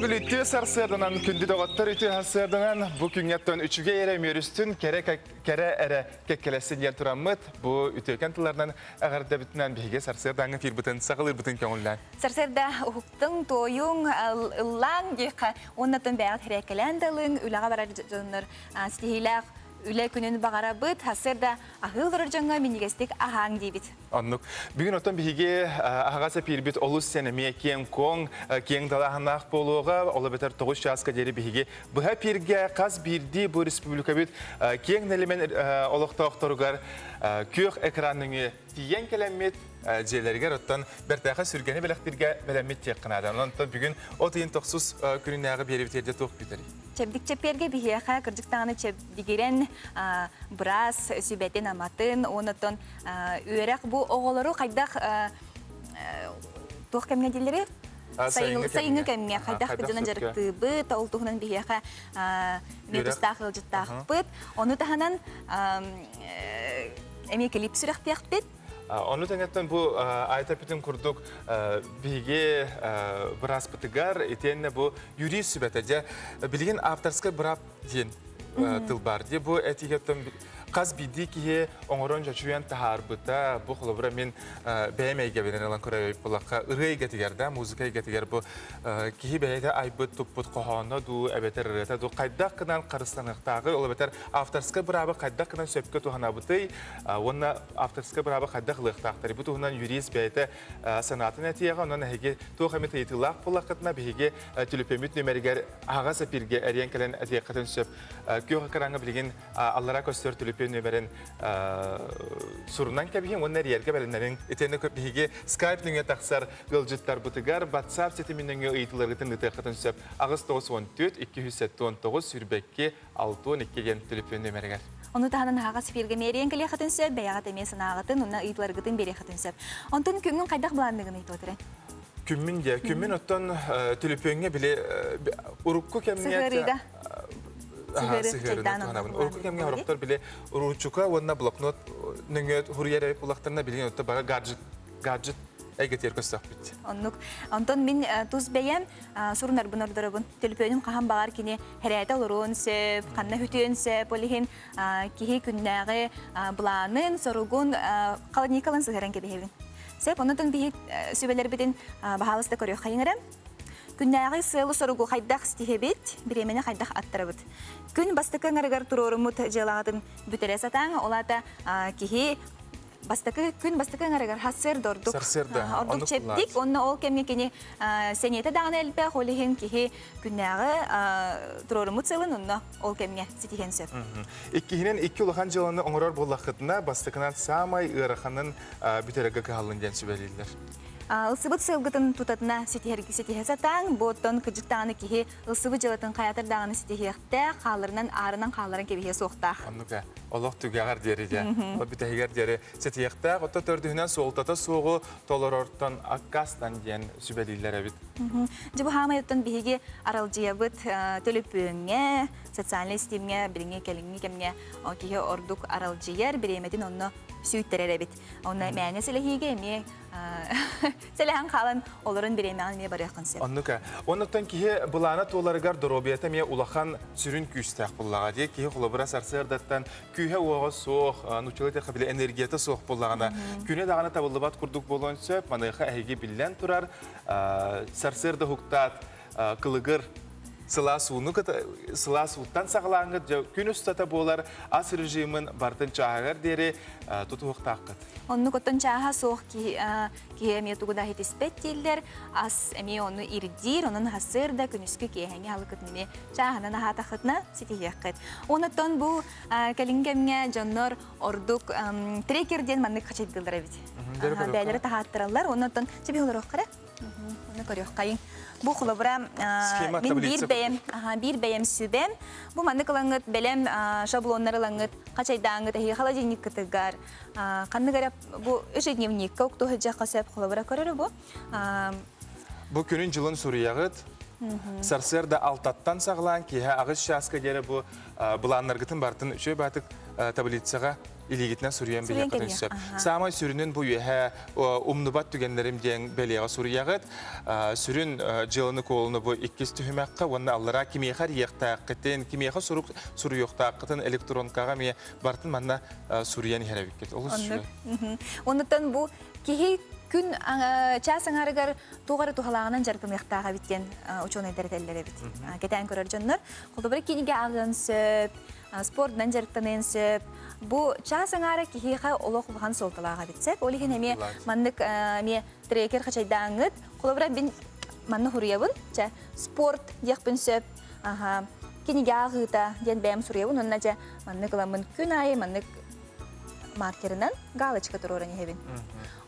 Өссө үтүө сарсыарданан күндү доҕоттор үтүө сарсыарданан бу күҥҥэттэн үчүгэй эрэ үмүөрүстүн кэрэ кэрэ эрэ кэккэлэстин диэн тураммыт бу үтүөкэн тылларынан эҕэрдэбитинэн биһиги сарсыардааҥҥы эфирбытын саҕалыырбытын көҥүллээн. Сарсыарда уһуктуҥ, туойуҥ, ыллааҥ диэххэ уоннаттан бэйэҕит һэрээккэлээн да ылыҥ, үлэҕэ барар дьоннор ситиһиилээх үлэ күнүн баҕарабыт, сарсыарда аһыы олорор дьоҥҥо минньигэстик аһааҥ диибит. Оннук. Бүгүн оттон биһиги аһаҕас эпиирбит олус сэн эмиэ киэҥ-куоҥ, киэҥ далааһыннаах буолуоҕа. Ол эбэтэр 9 чааска диэри биһиги быһа эпииргэ хас биирдии бу республикабыт киэҥ нэлэмэн олохтоохторугар күөх экран нөҥүө тиийэн кэлэммит дьиэлэригэр оттон бэртээхэй сүргэни бэлэхтииргэ бэлэммит диэххэ наада. Онон бүгүн от ыйын тохсус күнүнээҕи биэрэбит эрдэ туох күүтэрий? Чэбдик чэппиэргэ биһиэхэ кырдьык даҕаны чэбдигирэн быраас сүбэтин-аматын, онон үөрэх бу оҕолору хайдах туох кэмҥэ дииллэрий? Сайыҥҥы кэмҥэ хайдах дьонун дьарыктыыбыт, ол туһунан биһиэхэ метустаах ыалдьыттаахпыт. Ону таһынан эмиэ клип сүрэхтиэхпит. Ону тэҥэттэн бу айтаппытын курдук биһиги бырааспытыгар итиэннэ бу юрист сүбэтэ дьэ билигин авторскай быраап диэн тыл баар дии бу этиигэттэн хас биирдии киһи оҥорон чочуйан таһаарбыта бу холобура мин бэйэм эйгэбинэн ылан көрөбүт буллахха ырыа эйгэтигэр да музыка эйгэтигэр бу киһи бэйэтэ айбыт туппут хоһооно дуу эбэтэр ырыата дуу хайдах гынан харыстаныахтааҕый ол эбэтэр авторскай быраабы хайдах гынан сөпкө туһанабытый уонна авторскай быраабы хайдах ылыахтаахтарый бу туһунан юрист бэйэтэ санаатын этиэҕэ онон эһиги туох эмит ыйытыылаах буоллаххытына биһиги түлүпүөммүт нүөмэригэр аһаҕас эпииргэ эрийэн кэлэн этиэххитин сөп. Күөх экраҥҥа билигин аллара көстөр түлүпүөн нүөмэрин сурунан кэбиһиҥ уонна эрийэргэ бэлэмнэниҥ. Итиэннэ биһиги Skype нөҥүө тахсар ыалдьыттарбытыгар WhatsApp ситимин нөҥүө ыйытыыларгытын ыытыаххытын сөп. 894 279 22 62 диэн түлүпүөн нүөмэригэр. Ону таһынан аһаҕас эфиргэ мээрийэн кэлиэххитин сөп, бэйэҕит эмиэ санааҕытын уонна ыйытыыларгытын биэриэххитин сөп. Онтон күҥҥүн хайдах былаанныгын ыйытыа Күммүн дьэ, күммүн оттон түлүпүөҥҥэ били урукку кэмҥэ Сыһыарыыга. сыһыарыыны туһанабын. Урукку кэмҥэ сорохтор били уруучука уонна блокнот нөҥүө хуруйар эбит буллахтарына билигин оттон бары гаджет гаджет эйгэтигэр көстөхпүт. Оннук. Онтон мин тус бэйэм сурунарбын ордоробун. Төлөпүөнүм хаһан баҕар кини хэрээтэ олоруон сөп, ханна хүтүөн сөп, ол иһин киһи күннээҕи былаанын, соругун холодильникалын сыһыаран кэбиһэбин. Сөп, оннутун биһи сүбэлэрбитин баһаалыста көрүөххэйиҥ эрэ. Күннээҕи сыалы-соругу хайдах ситиһэбит, бириэмэни хайдах аттарабыт. Күн бастакы ыҥарыгар туруоруммут дьыалаҕытын бүтэрэ сатааҥ, ол аата киһи бастакы күн бастакы ыҥарыгар сарсыарда ордук сарсыарда ордук чэбдик уонна ол кэмҥэ кини сэниэтэ даҕаны элбэх ол иһин киһи күннээҕи туруоруммут сыалын онно ол кэмҥэ ситиһиэн сөп. Иккиһинэн икки улахан дьыаланы оҥорор буоллаххытына бастакынан саамай ыараханын бүтэрэргэ кыһаллын диэн сүбэлииллэр. Ылсыбыт сыалгытын тутатына ситиһэргэ ситиһэ сатааҥ, бу оттон кыдьык даҕаны киһи ылсыбыт дьыалатын хайатар даҕаны ситиһиэхтээх, хаалларынан аарынан хаалларан кэбиһиэ суохтаах. Оннук ээ. Олох түгэҕэр диэри дьэ. Ол бүтэһигэр диэри ситиһиэхтээх. Оттон төрдүһүнэн суолтата суоҕу толорортон аккаастан диэн сүбэлииллэр эбит. Дьэ бу хаамай оттон биһиги аралдьыйабыт төлөпүөҥҥэ, социальнай ситимҥэ билиҥҥи кэлиҥҥи кэмҥэ киһи ордук аралдьыйар, бириэмэтин онно сүүйтэрэр эбит. Онно мээнэ сэлэһиигэ эмиэ сэлэһэн хаалан олорон бириэмэҕин эмиэ барыаххын сөп. Оннук ээ. Оннуктан киһи былаана туоларыгар доруобуйата эмиэ улахан сүрүн күүстээх буоллаҕа дии. Киһи холобура сарсыардаттан күүһэ-уоҕа суох, нууччалыы эттэххэ били энергията суох буоллаҕына, күнэ даҕаны табыллыбат курдук буолуон сөп. Маныаха эһиги биллэн турар, сарсыарда уһуктаат кылыгыр сылаас ууну сылаас ууттан саҕалааҥҥыт дьэ күн устата буолар ас режимин бартын чааһыгар диэри тутуһуохтааххыт. Оннук оттон чааһа суох киһи киһи эмиэ тугу да иһитиспэт дииллэр. Ас эмиэ ону ирдиир, онон сарсыарда да күнүскү киэһэҥҥи аһылыккытын эмиэ чааһынан аһаатаххытына ситиһиэххит. Онуттан бу кэлин кэмҥэ дьоннор ордук трекер диэн маннык хачайдыыллар эбит. Бэйэлэрэ таһааттараллар. Онон чэбиһ олоруохха эрэ. Ону көрүөххэйиҥ. Бу холобура мин биир бэйэм, биир бэйэм сүбэм. Бу маннык ылаҥҥыт бэлэм шаблоннар ылаҥҥыт, хачайдааҥҥыт эһиги холодильниккытыгар ханнык эрэ бу ежедневникка уктуу сылдьыахха сөп холобура көрөрү бу. Бу күнүн-дьылын суруйаҕыт. Сарсыарда алтаттан саҕалаан киэһэ аҕыс чааска диэри бу былааннаргытын барытын үчүгэй баатык таблицаҕа. илиигитинэн суруйан Суруйан билиэххитин кэлиэх. сөп. Аха. Саамай сүрүнүн бу үөһэ умнубат түгэннэрим диэн бэлиэҕэ суруйаҕыт. Сүрүн дьыаланы-куолуну бу иккис түһүмэххэ уонна аллараа кимиэхэ эрийиэхтээххитин, кимиэхэ сурук суруйуохтааххытын электронкаҕа эмиэ барытын манна суруйан иһэр эбиккит. Олус Оннук. үчүгэй. Оннуттан бу киһи күн чаас аҥаарыгар туох эрэ туһалааҕынан дьарыктаныахтаах эбит диэн учуонайдар этэллэр эбит. Кэтээн көрөр дьоннор. Холобура кинигэ ааҕыан сөп, спордунан дьарыктаныан сөп. Бу чаас аҥаара киһиэхэ олох улахан суолталаах эбит сөп. Ол иһин эмиэ маннык эмиэ трекер хачайдааҥҥыт. Холобура мин манна суруйабын. Чэ, спорт диэхпин сөп. Аха, кинигэ ааҕыыта диэн бэйэм суруйабын. Онно дьэ маннык ыламмын күн аайы маннык маркерынан галочка туруоран иһэбин.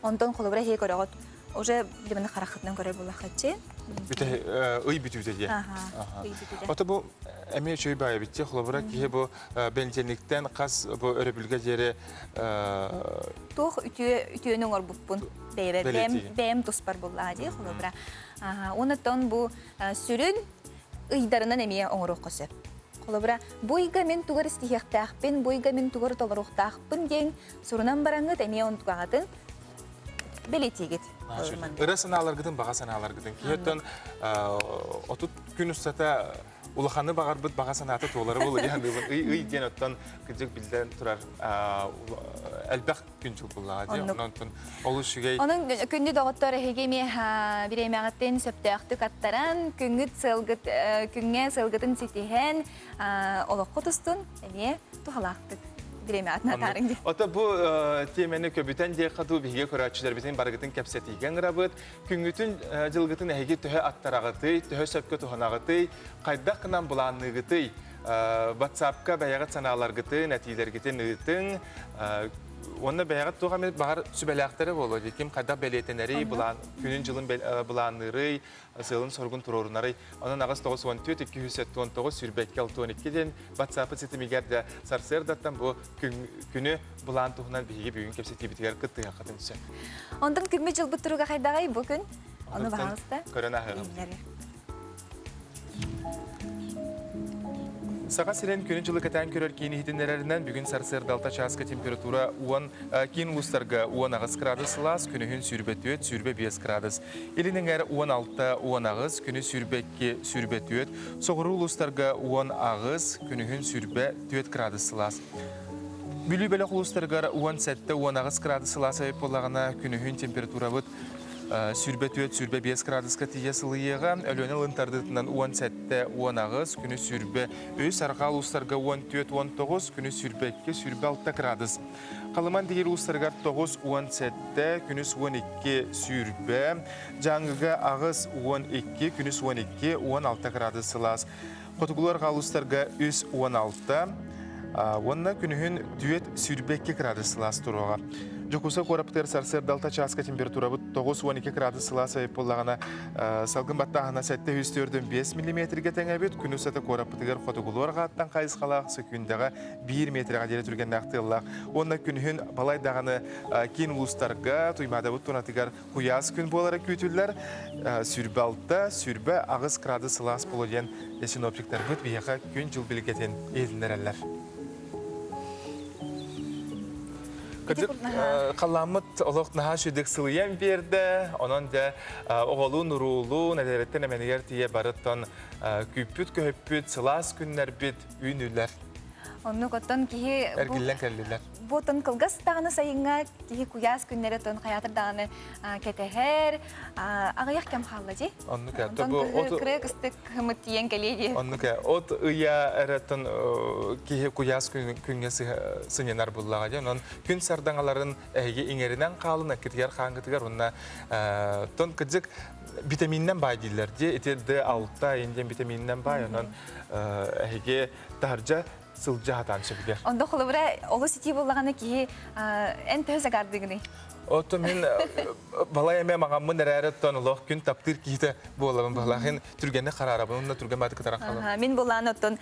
Онтон холобура эһиги көрөҕүт уже диманы хараххытынан көрөр буоллаххытчы. Бүтэ ый бүтүүтэ диye. Аха, ый бүтүүтэ. Ото бу эмиэ үчүгэй баайы битти. Холобура киһи бу бензинниктен хас бу өрөбүлгэ диэри Туох үтүө үтүөнү оҥорбуппун бэйэбэр бэйэм бэйэм туспар буллаҕа дии холобура. Онтон бу сүрүн ыйдарынан эмиэ оҥоруохха сөп. Холобура, бу ыйга мин тугар истиһиэхтээхпин, бу ыйга мин тугар толоруохтаахпын диэн сурунан бараҥҥыт эмиэ онтукаҕытын бэлиэтиигит. Ыра санааларгытын, баҕа санааларгытын. Киһи оттон 30 күн устата улаханы баҕарбыт баҕа санаата туолара буолуо диэн саныыбын. Ый ый диэн оттон кырдьык биллэн турар элбэх күн буллаҕа дии. Оннук. Онон олус үчүгэй. Онон күндү доҕоттор эһиги эмиэ бириэмэҕиттэн сөптөөхтүк аттаран, күҥҥүт сыалгыт күҥҥэ сыалгытын ситиһэн, олоххут устун эмиэ туһалаахтык бириэмэҕитин атаарыҥ диэн. Ото бу тиэмэни көбүтэн диэххэ дуу биһиги көрөөччүлэрбитин барыгытын кэпсэтиигэ ыҥырабыт. Күҥҥүтүн дьылгытын эһиги төһө аттараҕытый, төһө сөпкө туһанаҕытый, хайдах гынан былаанныыгытый? WhatsApp-ка бэйэҕит санааларгытын, этиилэргитин ыытыҥ. Уонна бэйэҕит туох эмит баҕар сүбэлээхтэрэ буолуо дии. Ким хайдах бэлиэтэнэрий, былаан, күнүн-дьылын былаанныырый, сыалын-соругун туруорунарый. Онон 894 279 22 62 диэн WhatsApp ситимигэр да сарсыардаттан бу күнү былаан туһунан биһиги бүгүн кэпсэтиибитигэр кыттыһыаххытын сөп. Онтон күммүт дьылбыт туруга хайдаҕый бу күн? Ону баһаалыста. Көрөн аһыаҕым. Саха сирин күнү-дьылы кэтээн көрөр киин иһитиннэрэринэн бүгүн сарсыарда 6 чааска температура 10 киин улуустарга 18 градус сылаас, күнүһүн 24, 25 градус. Илин эҥэр 16, 18, күнү 22, 24, соҕуруу улуустарга 18, күнүһүн 24 градус сылаас. Бүлүү бөлөх улуустарыгар 17-18 градус сылаас эбит буоллаҕына, күнүһүн температурабыт 24-25 градуска тиийэ сылыйыаҕа. Өлүөнэ ылын тардыытынан 17-18, күнү 23, арҕаа улуустарга 14-19, күнү 22-26 градус. Халыман диир улуустарыгар 9-17, күнүс 12 сүүрбэ, Дьааҥыга 8-12, күнүс 12-16 градус сылаас. Хотугулар улуустарга 3-16, уонна күнүһүн 4-22 градус сылаас туруоҕа. Дьокуускай куораппытыгар сарсыарда 6 чааска температурабыт 9-12 градус сылаас эбит буоллаҕына, салгын баттааһына 745 миллиметргэ тэҥэбит. Күн устата куораппытыгар хотугулуу арҕааттан хайысхалаах сөкүүндэҕэ 1 метргэ диэри түргэннээх тыаллаах. Уонна күнүһүн балай даҕаны киин улуустарга Туймаадабыт туонатыгар Куйаас күн буолара күүтүллэр. 26, 28 градус сылаас буолуо диэн синоптиктарбыт биһиэхэ күн-дьыл билгэтин иһитиннэрэллэр. Кырдьык, халлааммыт олох наһаа сүдүк сылыйан биэрдэ. Онон дьэ оҕолуун-уруулуун, эдэриттэн эмэнигэр тиийэ барыттан күүппүт-көһүппүт сылаас күннэрбит үүнүүлэр. Оннук оттон киһи эргиллэн кэллилэр. Бу оттон кылгас даҕаны сайыҥҥа киһи куйаас күннэри оттон хайаатар даҕаны кэтэһэр. Аҕыйах кэм хаалла дии. Оннук Онтон кырыы кыстык кыһыммыт тиийэн кэлиэ дии. Оннук от ыйа эрэ киһи куйаас күҥҥэ сынньанар буллаҕа дии. Онон күн сардаҥаларын эһиги иҥэринэн хаалын, аккытыгар хаангытыгар уонна тон кыдьык витаминнэн баай дииллэр дии. Ити D6 индиэн витаминнэн баай. Онон эһиги таһырдьа сылдьа сатаан сөбүгэр. Онда холобура олус итии буоллаҕына киһи эн төһө загардыгыный? Оттон мин балай эмэ маҕаммын эрээри оттон олох күн таптыыр киһитэ буолабын баһылаахын түргэнник хараарабын уонна түргэн бааты кытаран халым. Мин булаан оттон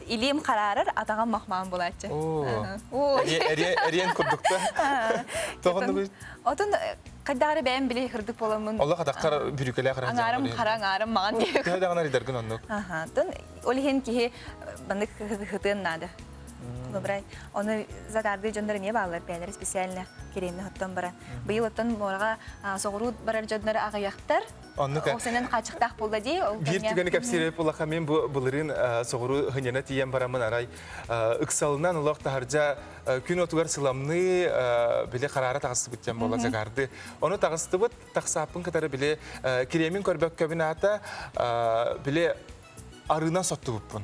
илиим хараарар, атаҕым махмаан булааччы. Оо. Эриэн курдукта. Тоҕоннугуй? Отон хайдах эрэ бэйэм били хырдык буоламмын. Олох атаххар бүрүкэлээх Аҥаарым хара аҥаарым маҕан диye. Төһө даҕаны ридергин оннук. Аха. Тон ол иһин киһи маннык хытыан наада. Добрай. Ону загардыы дьоннор эмиэ бааллар, бэйэлэрэ специально кириэмни оттон баран. Быйыл оттон муораҕа соҕуруу барар дьоннор аҕыйахтар. Оннук. Ол сэнэн хааччахтаах буолла дии. Ол Биир кэмҥэ түгэни кэпсиир улахан мин бу былырыын соҕуруу хынньана тиийэн бараммын арай ыксалынан олох таһырдьа күн отугар сыламныы били хараара таҕыстыбыт диэн буолла загарды. Ону таҕыстыбыт, тахсааппын кытары били кириэмин көрбөккөбүн аата били арыынан соттубуппун.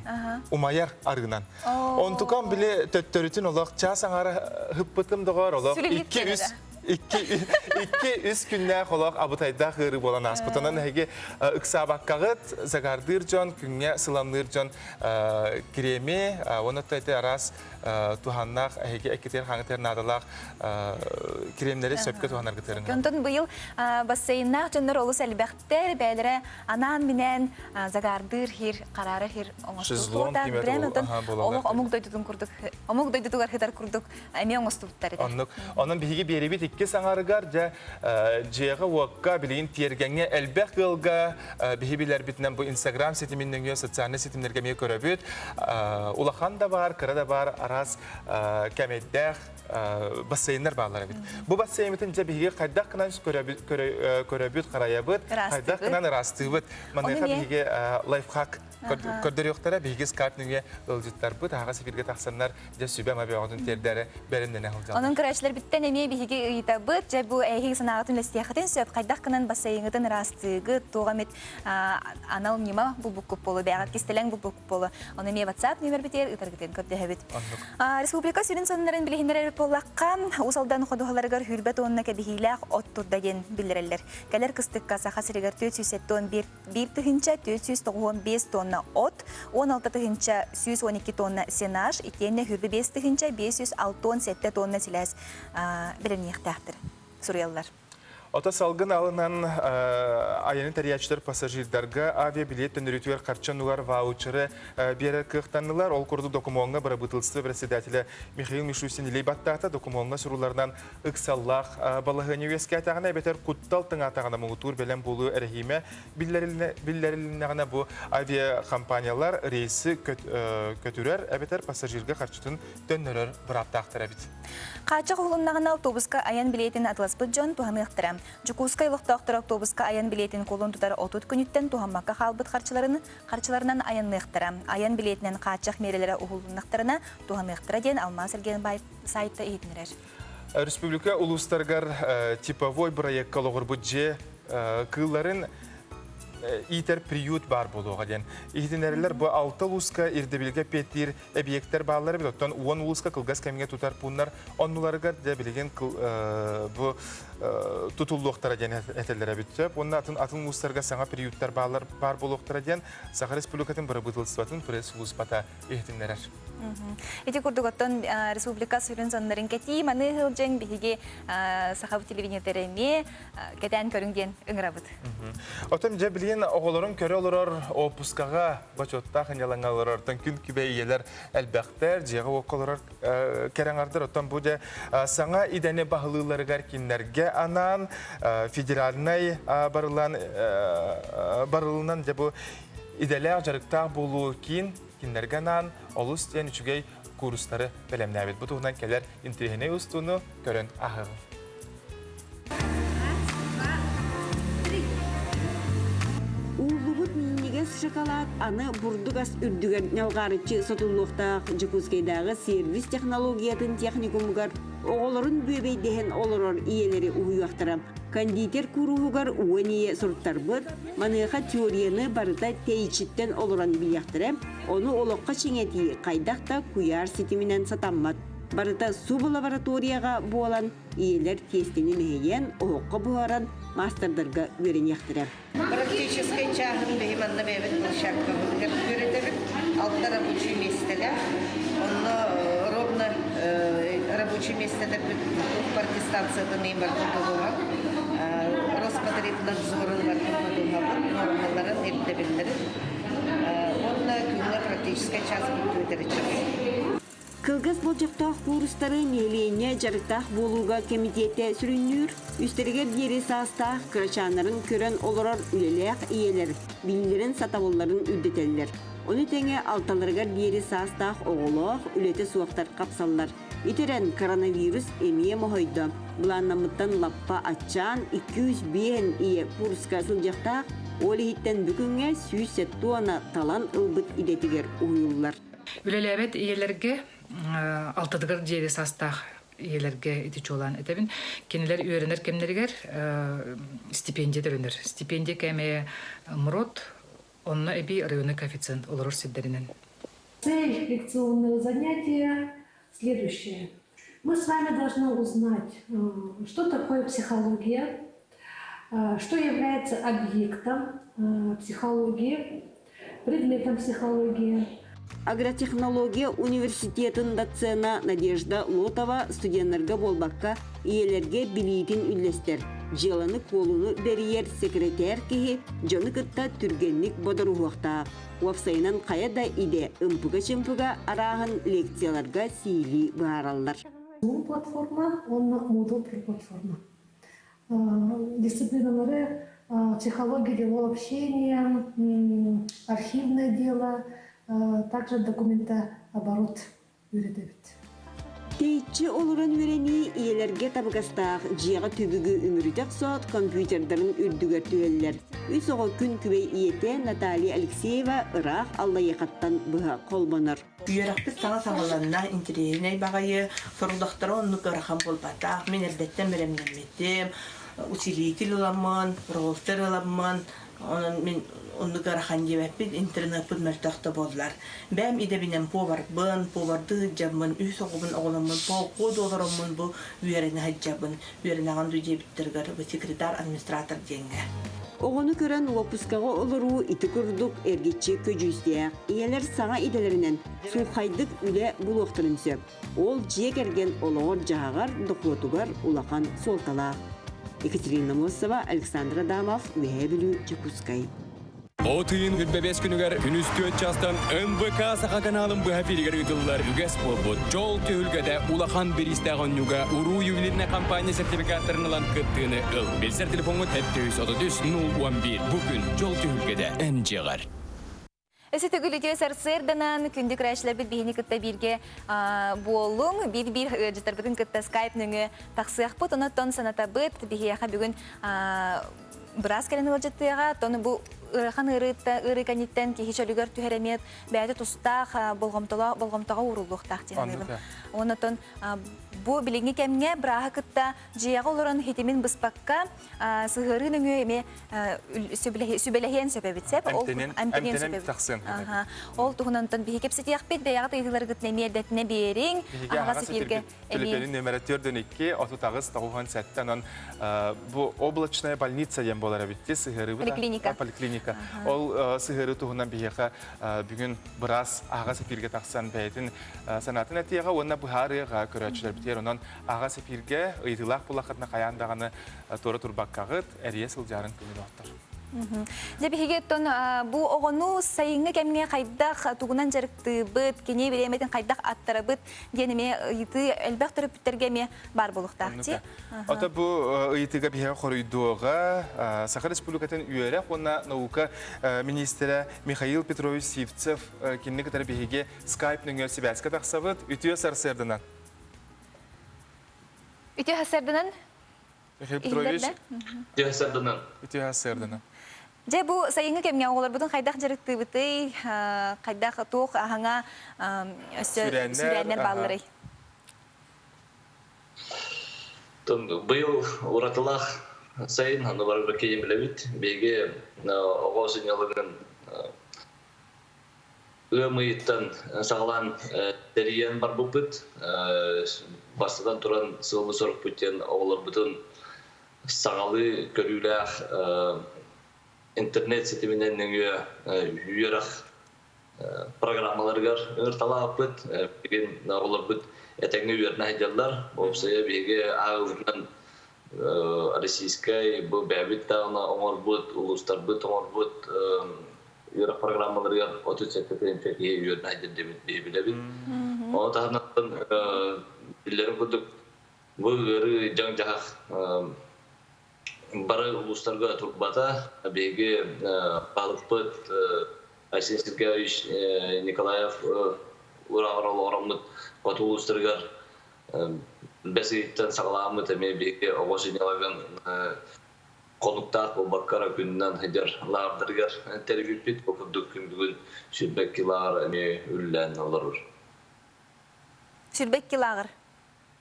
Умайар арыынан. Онтукам били төттөрүтүн олох чаас аҥара ыппытым доҕор олох 2-3 2-3 күннээх олох абытайдаах ыарыы буолан ааспыт. Онон эһиги ыксаабаккаҕыт загардыыр дьон, күҥҥэ сыламныыр дьон креми, уонна ити араас туһаннаах эһиги эккитигэр хаҥытыгар наадалаах кремнэри сөпкө туһанаргытыгар Онтон быйыл бассейннаах дьоннор олус элбэхтэр, бэйэлэрэ анаан-минээн загаардыыр хир, хараара хир Шезлонг оҥостубута. Прям онтон олох омук дойдутун курдук, омук дойдутугар хытар курдук эмиэ оҥостубуттар этэ. Оннук. Онон биһиги биэрибит икки саҥарыгар дьэ дьиэҕэ-уокка билигин тиэргэҥҥэ элбэх ыалга биһи билэрбитинэн бу Инстаграм ситимин нөҥүө социальнай ситимнэргэ эмиэ көрөбүт. Улахан да баар, кыра да баар араас кэмэйдээх бассейннар бааллар эбит. Бу бассейнмытын дьэ биһиги хайдах гынан көрөбүт, харайабыт, хайдах гынан ыраастыыбыт. Маныаха биһиги лайфхак көрдөрүөхтэрэ, биһиги скайп нөҥүө ыалдьыттарбыт аһаҕас эфиргэ тахсаннар дьэ сүбэ-ама бөҕөтүн тиэрдээри бэлэмнэнэ сылдьаллар. Онон көрөөччүлэрбиттэн эмиэ биһиги ыйытабыт, дьэ бу эһиги санааҕытын үлэстиэххитин сөп, хайдах гынан бассейҥытын ыраастыыгыт, туох эмит анал ньыма булбуккут буолуо, бэйэҕит кистэлэҥ булбуккут буолуо. Ону эмиэ WhatsApp нүөмэрбитигэр ыытаргытын көрдөһөбүт. Республика сүрүн сонуннарын билиһиннэрэр буоллахха, Уус Алдан ходуһаларыгар сүүрбэ тонна кэбиһиилээх от турда диэн биллэрэллэр. Кэлэр кыстыкка Саха сиригэр 471 495 тонна от, 16 112 тонна сенаж, итиэннэ 25 567 тонна силээс бэлэмниэхтээхтэр, суруйаллар. Ото салгын алынан айаны тэрийээччилэр пассажирдарга авиабилиэт төннөрүүтүгэр харчы оннугар ваучеры биэрэр кыахтаннылар. Ол курдук докумуоҥҥа бырабыыталыстыба председателэ Михаил Мишустин илии баттаата. Докумуоҥҥа сурулларынан ыксаллаах балаһыанньа үөскээтэҕинэ эбэтэр куттал тыҥаатаҕына муҥутуур бэлэм буолуу эрэһиимэ биллэрилиннэҕинэ бу авиакомпаниялар рейси көтүрэр эбэтэр пассажирга харчытын төннөрөр бырааптаахтар эбит. Хааччах уһулуннаҕына автобуска айан билиэтин атыласпыт дьон туһаныахтара. Дьокуускай олохтоохторо автобуска айан билиэтин кулун тутар 30 күнүттэн туһаммакка хаалбыт харчыларын харчыларынан айанныахтара. Айан билиэтинэн хааччах миэрэлэрэ уһулуннахтарына туһаныахтара диэн Алмаас Эргиэнбаев сайтта иһитиннэрэр. Республика улуустарыгар типовой бырайыакка олоҕурбут дьиэ кыылларын иитэр приют баар буолуоҕа диэн иһитиннэрэллэр. Бу алта улууска ирдэбилгэ эппиэттиир эбийиэктэр бааллар эбит. Оттон 10 улууска кылгас кэмҥэ тутар пууннар оннуларыгар дьэ билигин бу тутуллуохтара диэн этэллэр эбит. Сөп. Уонна атын атын улуустарга саҥа приюттар бааллар баар буолуохтара диэн Саха Республикатын бырабыыталыстыбатын пресс-сулууспата иһитиннэрэр. Ити курдук оттон республика сүрүн соннарын кэтии маны сылдьан биһиги сахабыт телевидениетэ эмиэ кэтээн көрүҥ диэн ыҥырабыт. Оттон дьэ билигин оҕолорун көрө олорор отпускаҕа бочуоттаах ынньалаҥҥа олорор оттон күн күбэй ийэлэр элбэхтэр, дьиэҕэ-уокка олорор кэрэ аҥардар. Оттон бу дьэ саҥа идэни баһылыылларыгар кинилэргэ анаан федеральнай барылан барылынан дьэ бу идэлээх дьарыктаах буолуу киин кинилэргэ анаан олус диэн үчүгэй куурустары бэлэмнээбит. Бу туһунан кэлэр интэриэһинэй устууну көрөн ааһыаҕыҥ. Ууллубут минньигэс шоколад аны бурдук ас үрдүгэр ньалҕаарыччы сотуллуохтаах Дьокуускайдааҕы сервис технологиятын техникумугар оҕолорун бүөбэйдэһэн олорор ийэлэри уһуйуохтара. Кондитер кууруһугар уон ийэ суруттарбыт, маныаха теорияны барыта тэйиччиттэн олорон билиэхтэрэ, ону олоххо чиҥэтии хайдах да куйаар ситиминэн сатаммат. Барыта субу лабораторияҕа буолан, ийэлэр тиэстэни мэһийэн, оһоххо буһаран, маастардарга үөрэниэхтэрэ. Практическай чааһын биһи манна бэйэбит площадкабытыгар үөрэтэбит. Алта рабочий миэстэлээх. Онно ровно рабочий миэстэлэрбит дистанциятын иин барытын тутуһан, Роспотребнадзорун барытын тутуһабыт, нуормаларын, ирдэбиллэрин. Уонна күҥҥэ практическай час бүттүбүт час. Кылгас болдьохтоох куурустары нэһилиэнньэ дьарыктаах буолууга кэмитиэтэ сүрүннүүр, үстэригэр диэри саастаах кырачааннарын көрөн олорор үлэлээх ийэлэр билиилэрин сатабылларын үрдэтэллэр. Ону тэҥэ алталарыгар диэри саастаах оҕолоох, үлэтэ суохтар хапсаллар. Итирэн коронавирус эмиэ моһойдо. Былааннаммыттан лаппа аччаан 205 ийэ курска сылдьыахтаах, ол иһиттэн бүгүҥҥэ 170 талан ылбыт идэтигэр уһуйуллар. Үлэлээбэт ийэлэргэ алтатыгар диэри саастаах ийэлэргэ ити чуолаан этэбин. Кинилэр үөрэнэр кэмнэригэр стипендия төлөнөр. Стипендия кээмэйэ МРОТ, онно эбии районный коэффициент олорор сирдэринэн. Цель лекционного занятия следующая. Мы с вами должны узнать, что такое психология, что является объектом психологии, предметом психологии. Агротехнология университетын доцена Надежда Лотова студеннарга буолбакка, ийэлэргэ билиитин үллэстэр, дьыаланы-куолуну бэрийэр секретарь киһи дьону кытта түргэнник бодоруһуохтаах. Уопсайынан хайа да идэ ымпыга-чымпыга арааһын лекцияларга сиилии быһаараллар. Zoom платформа уонна Moodle платформа. Дисциплиналары психология делового общения, архивное дело, также документооборот үөрэтэбит. Тэйиччи олорон үөрэнии ийэлэргэ табыгастаах дьиэҕэ түбүгү үмүрүтэ охсоот компьютердарын үрдүгэр түһэллэр. Үс оҕо күн күбэй ийэтэ Наталья Алексеева ыраах Аллайыахаттан быһа холбонор. Үөрэхпит саҥа саҕаланна, интэриэһинэй баҕайы, сорудахтара оннук ыарахан буолбатах. Мин эрдэттэн бэлэмнэммитим, усилитель ыламмын, роллтер ыламмын, онон мин оннук ыарахан диэбэппин, интернеппит мөлтөх да буоллар. Бэйэм идэбинэн поварбын, повардыы сылдьаммын, үс оҕобун оҕоломмун, полгода олороммун бу үөрэнэ сылдьабын. Үөрэнэҕин дуу диэбиттэригэр бу секретарь-администратор диэҥҥэ. Оҕону көрөн уоппускаҕа олоруу ити курдук эргиччи көдьүүстээх. Ийэлэр саҥа идэлэринэн сууххайдык үлэ булуохтарын сөп. Ол дьиэ кэргэн олоҕор-дьаһаҕар, дохуотугар улахан суолталаах. Екатерина Мосова, Александр Адамов, Үөһээ Бүлүү, Дьокуускай. От ыйын 25 күнүгэр күнүс 4 чаастан НВК Саха каналын быһа эфиригэр ыытыллар үгэс буолбут Дьол түһүлгэтэ улахан бириистээх оонньууга Уруу ювелирнай компания сертификаттарын ылан кыттыыны ыл. Билсэр телефоҥҥут 733 011. Бу күн Дьол түһүлгэтэ эн дьиэҕэр. Өссө төгүл үтүө сарсыарданан күндү көрөөччүлэрбит биһини кытта бииргэ буоллуҥ. Биир-биир ыалдьыттарбытын кытта скайп нөҥүө тахсыахпыт. Онон санатабыт биһиэхэ бүгүн быраас кэлэн ыалдьыттыаҕа. Оттон бу ыарахан ыарыытта ыарыы кэнниттэн киһи чөлүгэр түһэр эмиэ бэйэтэ тустаах болҕомтолоох болҕомтоҕо ууруллуохтаах диэн саныыбын. Онон бу билиҥҥи кэмҥэ бырааһы кытта дьиэҕэ олорон хитимин быспакка сыһыарыы нөҥүө эмиэ сүбэлэһиэн сөп эбит сөп. Эмтэнэн сөп эбит. Ол туһунан биһи кэпсэтиэхпит бэйэҕит ыйытыыларгытын эмиэ эрдэтинэ биэриҥ. Аһаҕас эфиргэ Төлөпүөнүн нөмэрэ 4 38 97 онон бу облачная больница диэн буолар эбит сыһыарыыбыт поликлиника. Поликлиника. Ол сыһыарыы туһунан биһиэхэ бүгүн быраас аһаҕас эфиргэ тахсан бэйэтин санаатын этиэҕэ уонна быһаарыаҕа көрөөччүлэрбитигэр онон аһаҕас эфиргэ ыйытыылаах буоллаххытына хайаан даҕаны туора турбаккаҕыт эрийэ сылдьарын күнүн оттор. Дьэ биһиги оттон бу оҕону сайыҥҥы кэмҥэ хайдах тугунан дьарыктыыбыт, кини бириэмэтин хайдах аттарабыт диэн эмиэ ыйытыы элбэх төрөппүттэргэ эмиэ баар буолуохтаах дии. Ото бу ыйытыыга биһиэхэ хоруйдуоҕа Саха Республикатын үөрэх уонна наука министрэ Михаил Петрович Сивцев кинини кытары биһиги скайп нөҥүө сибээскэ тахсабыт. Үтүө сарсыарданан. Үтүө сарсыарданан. Михаил Петрович. Үтүө сарсыарданан. Үтүө сарсыарданан. Дьэ бу сайыҥҥы кэмҥэ оҕолорбутун хайдах дьарыктыыбытый, хайдах туох аһаҥа өссө сүүрээннэр баалларый? Быйыл уратылаах сайын аны барыга киин билэбит. Биһиги оҕо сынньалаҥын ыам ыйыттан саҕалаан тэрийэн барбыппыт. Бастатан туран сыалбыт-сорукпут диэн оҕолорбутун саҥалыы көрүүлээх интернет ситиминэн нөҥүө үөрэх программаларыгар ыҥырталаабыппыт. Билигин оҕолорбут этэҥҥэ үөрэнэ сылдьаллар. Уопсайа биһиги ааҕыыбытынан российскай бу бэйэбит даҕаны оҥорбут, улуустарбыт оҥорбут үөрэх программаларыгар 37 тыһыынча киһи үөрэнэ сылдьар диэбит биһи билэбит. Ону таһынан биллэрин курдук бу ыарыы дьаҥ-дьаһах бары улуустарга турбата. Биһиги баһылыкпыт. Айсен Сергеевич Николаев ураҕар олоҕороммут хоту улуустарыгар бэс ыйыттан саҕалааммыт эмиэ биһиги оҕо сынньалаҥын хонуктаах буолбакка эрэ күнүнэн сылдьар лааҕырдарыгар тэрийбиппит. Бу курдук күн бүгүн 22 лааҕыр эмиэ үлэлээн олорор. 22 лааҕыр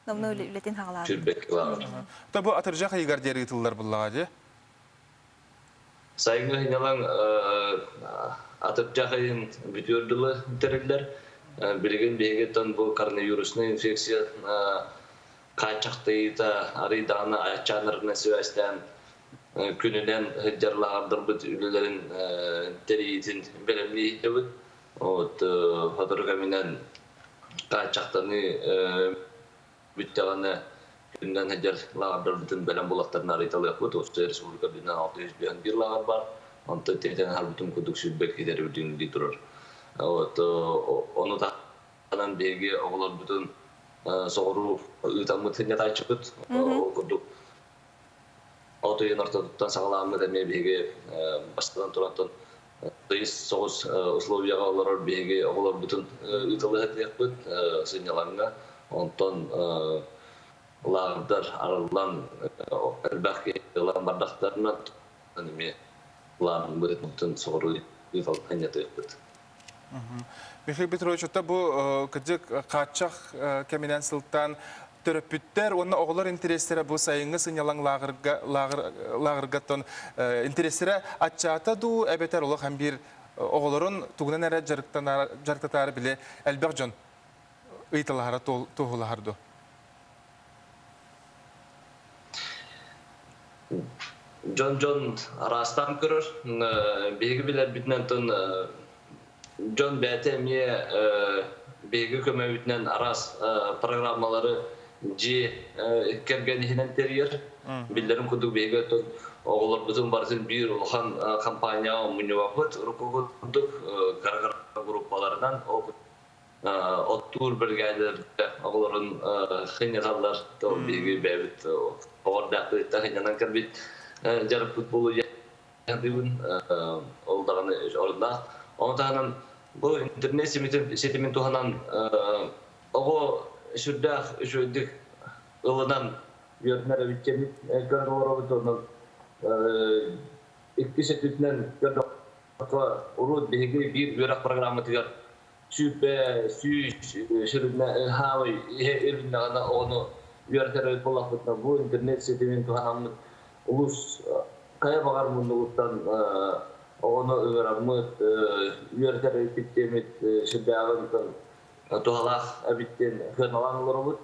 номнуо үлэтин хаҕалаабыт. 22 лааҕыр. То бу атырдьах ыйыгар диэри ыытыллар буллаҕа дии. Сайыҥҥы сынньалаҥ атырдьах ыйын бүтүөр дылы тэриллэр. Билигин биһигиттэн бу коронавируснай инфекция хааччахтыйыыта арый даҕаны аччаанарынан сибээстээн күнүнэн сылдьар лааҕырдарбыт үлэлэрин тэрийиитин бэлэмнии сылдьабыт. Вот сотору кэминэн хааччахтаныы бүттэҕинэ күнүнэн сылдьар лааҕырдарбытын бэлэм булахтарына арыйталыахпыт. Уопсай республика үрдүнэн 651 лааҕыр баар. Онтон тиэтэн аһарбытым курдук сүүрбэт киһи дии турар. Вот ону таһынан биһиги оҕолорбутун соҕуруу ыытаммыт сынньатааччыбыт. Ол курдук от ыйын ортотуттан саҕалааммыт эмиэ биһиги бастатан турантан тыйыс соҕус условияҕа олорор биһиги оҕолорбутун ыыталыһатыахпыт сынньалаҥҥа. Онтон лааҕырдар арыллан элбэх киһи ылан бардахтарына эмиэ план быһыытынан соҕуруу ыыталыһынньатыахпыт. Михаил Петрович, оттон бу кырдьык хааччах кэминэн сылтаан төрөппүттэр уонна оҕолор интэриэстэрэ бу сайыҥҥы сынньалаҥ лааҕырга лааҕыргаттан интэриэстэрэ аччаата дуу эбэтэр олох һәм биир оҕолорун тугунан эрэ дьарыктатаары били элбэх дьон ыйыталаһара туоһулаһар дуо? Дьон-дьон араастаан көрөр. Биһиги билэрбитинэн тон дьон бэйэтэ эмиэ биһиги көмөбүтүнэн араас программалары дьиэ кэргэн иһинэн тэрийэр. Биллэрин курдук биһиги оттон оҕолорбутун барытын биир улахан компанияҕа мунньубаппыт. Урукку курдук кыра-кыра группаларынан ол оттуур биригээдэлэргэ оҕолорун сынньаталлар. Биһиги бэйэбит оҕордаахпытыттан сынньанан кэлбит дьарыкпыт буолуо диэн Ол даҕаны оруннаах. Ону таһынан бу интернет ситимин туһанан оҕо сүрдээх үчүгэйдик ылынан үөрэнэр эбит диэн көрөн олоробут. Онон иккис өттүтүнэн көрдөххө урут биһиги биир үөрэх программатыгар сүүрбэ сүүс сүрүнэ хаамай иһэ үрүннэҕинэ оҕону үөрэтэр эбит буоллахпытына бу интернет ситимин туһанаммыт улус хайа баҕар муннугуттан оҕону ыҥыраммыт үөрэтэр эбиппит диэммит сүрдээҕин туһалаах эбит диэн сыаналаан олоробут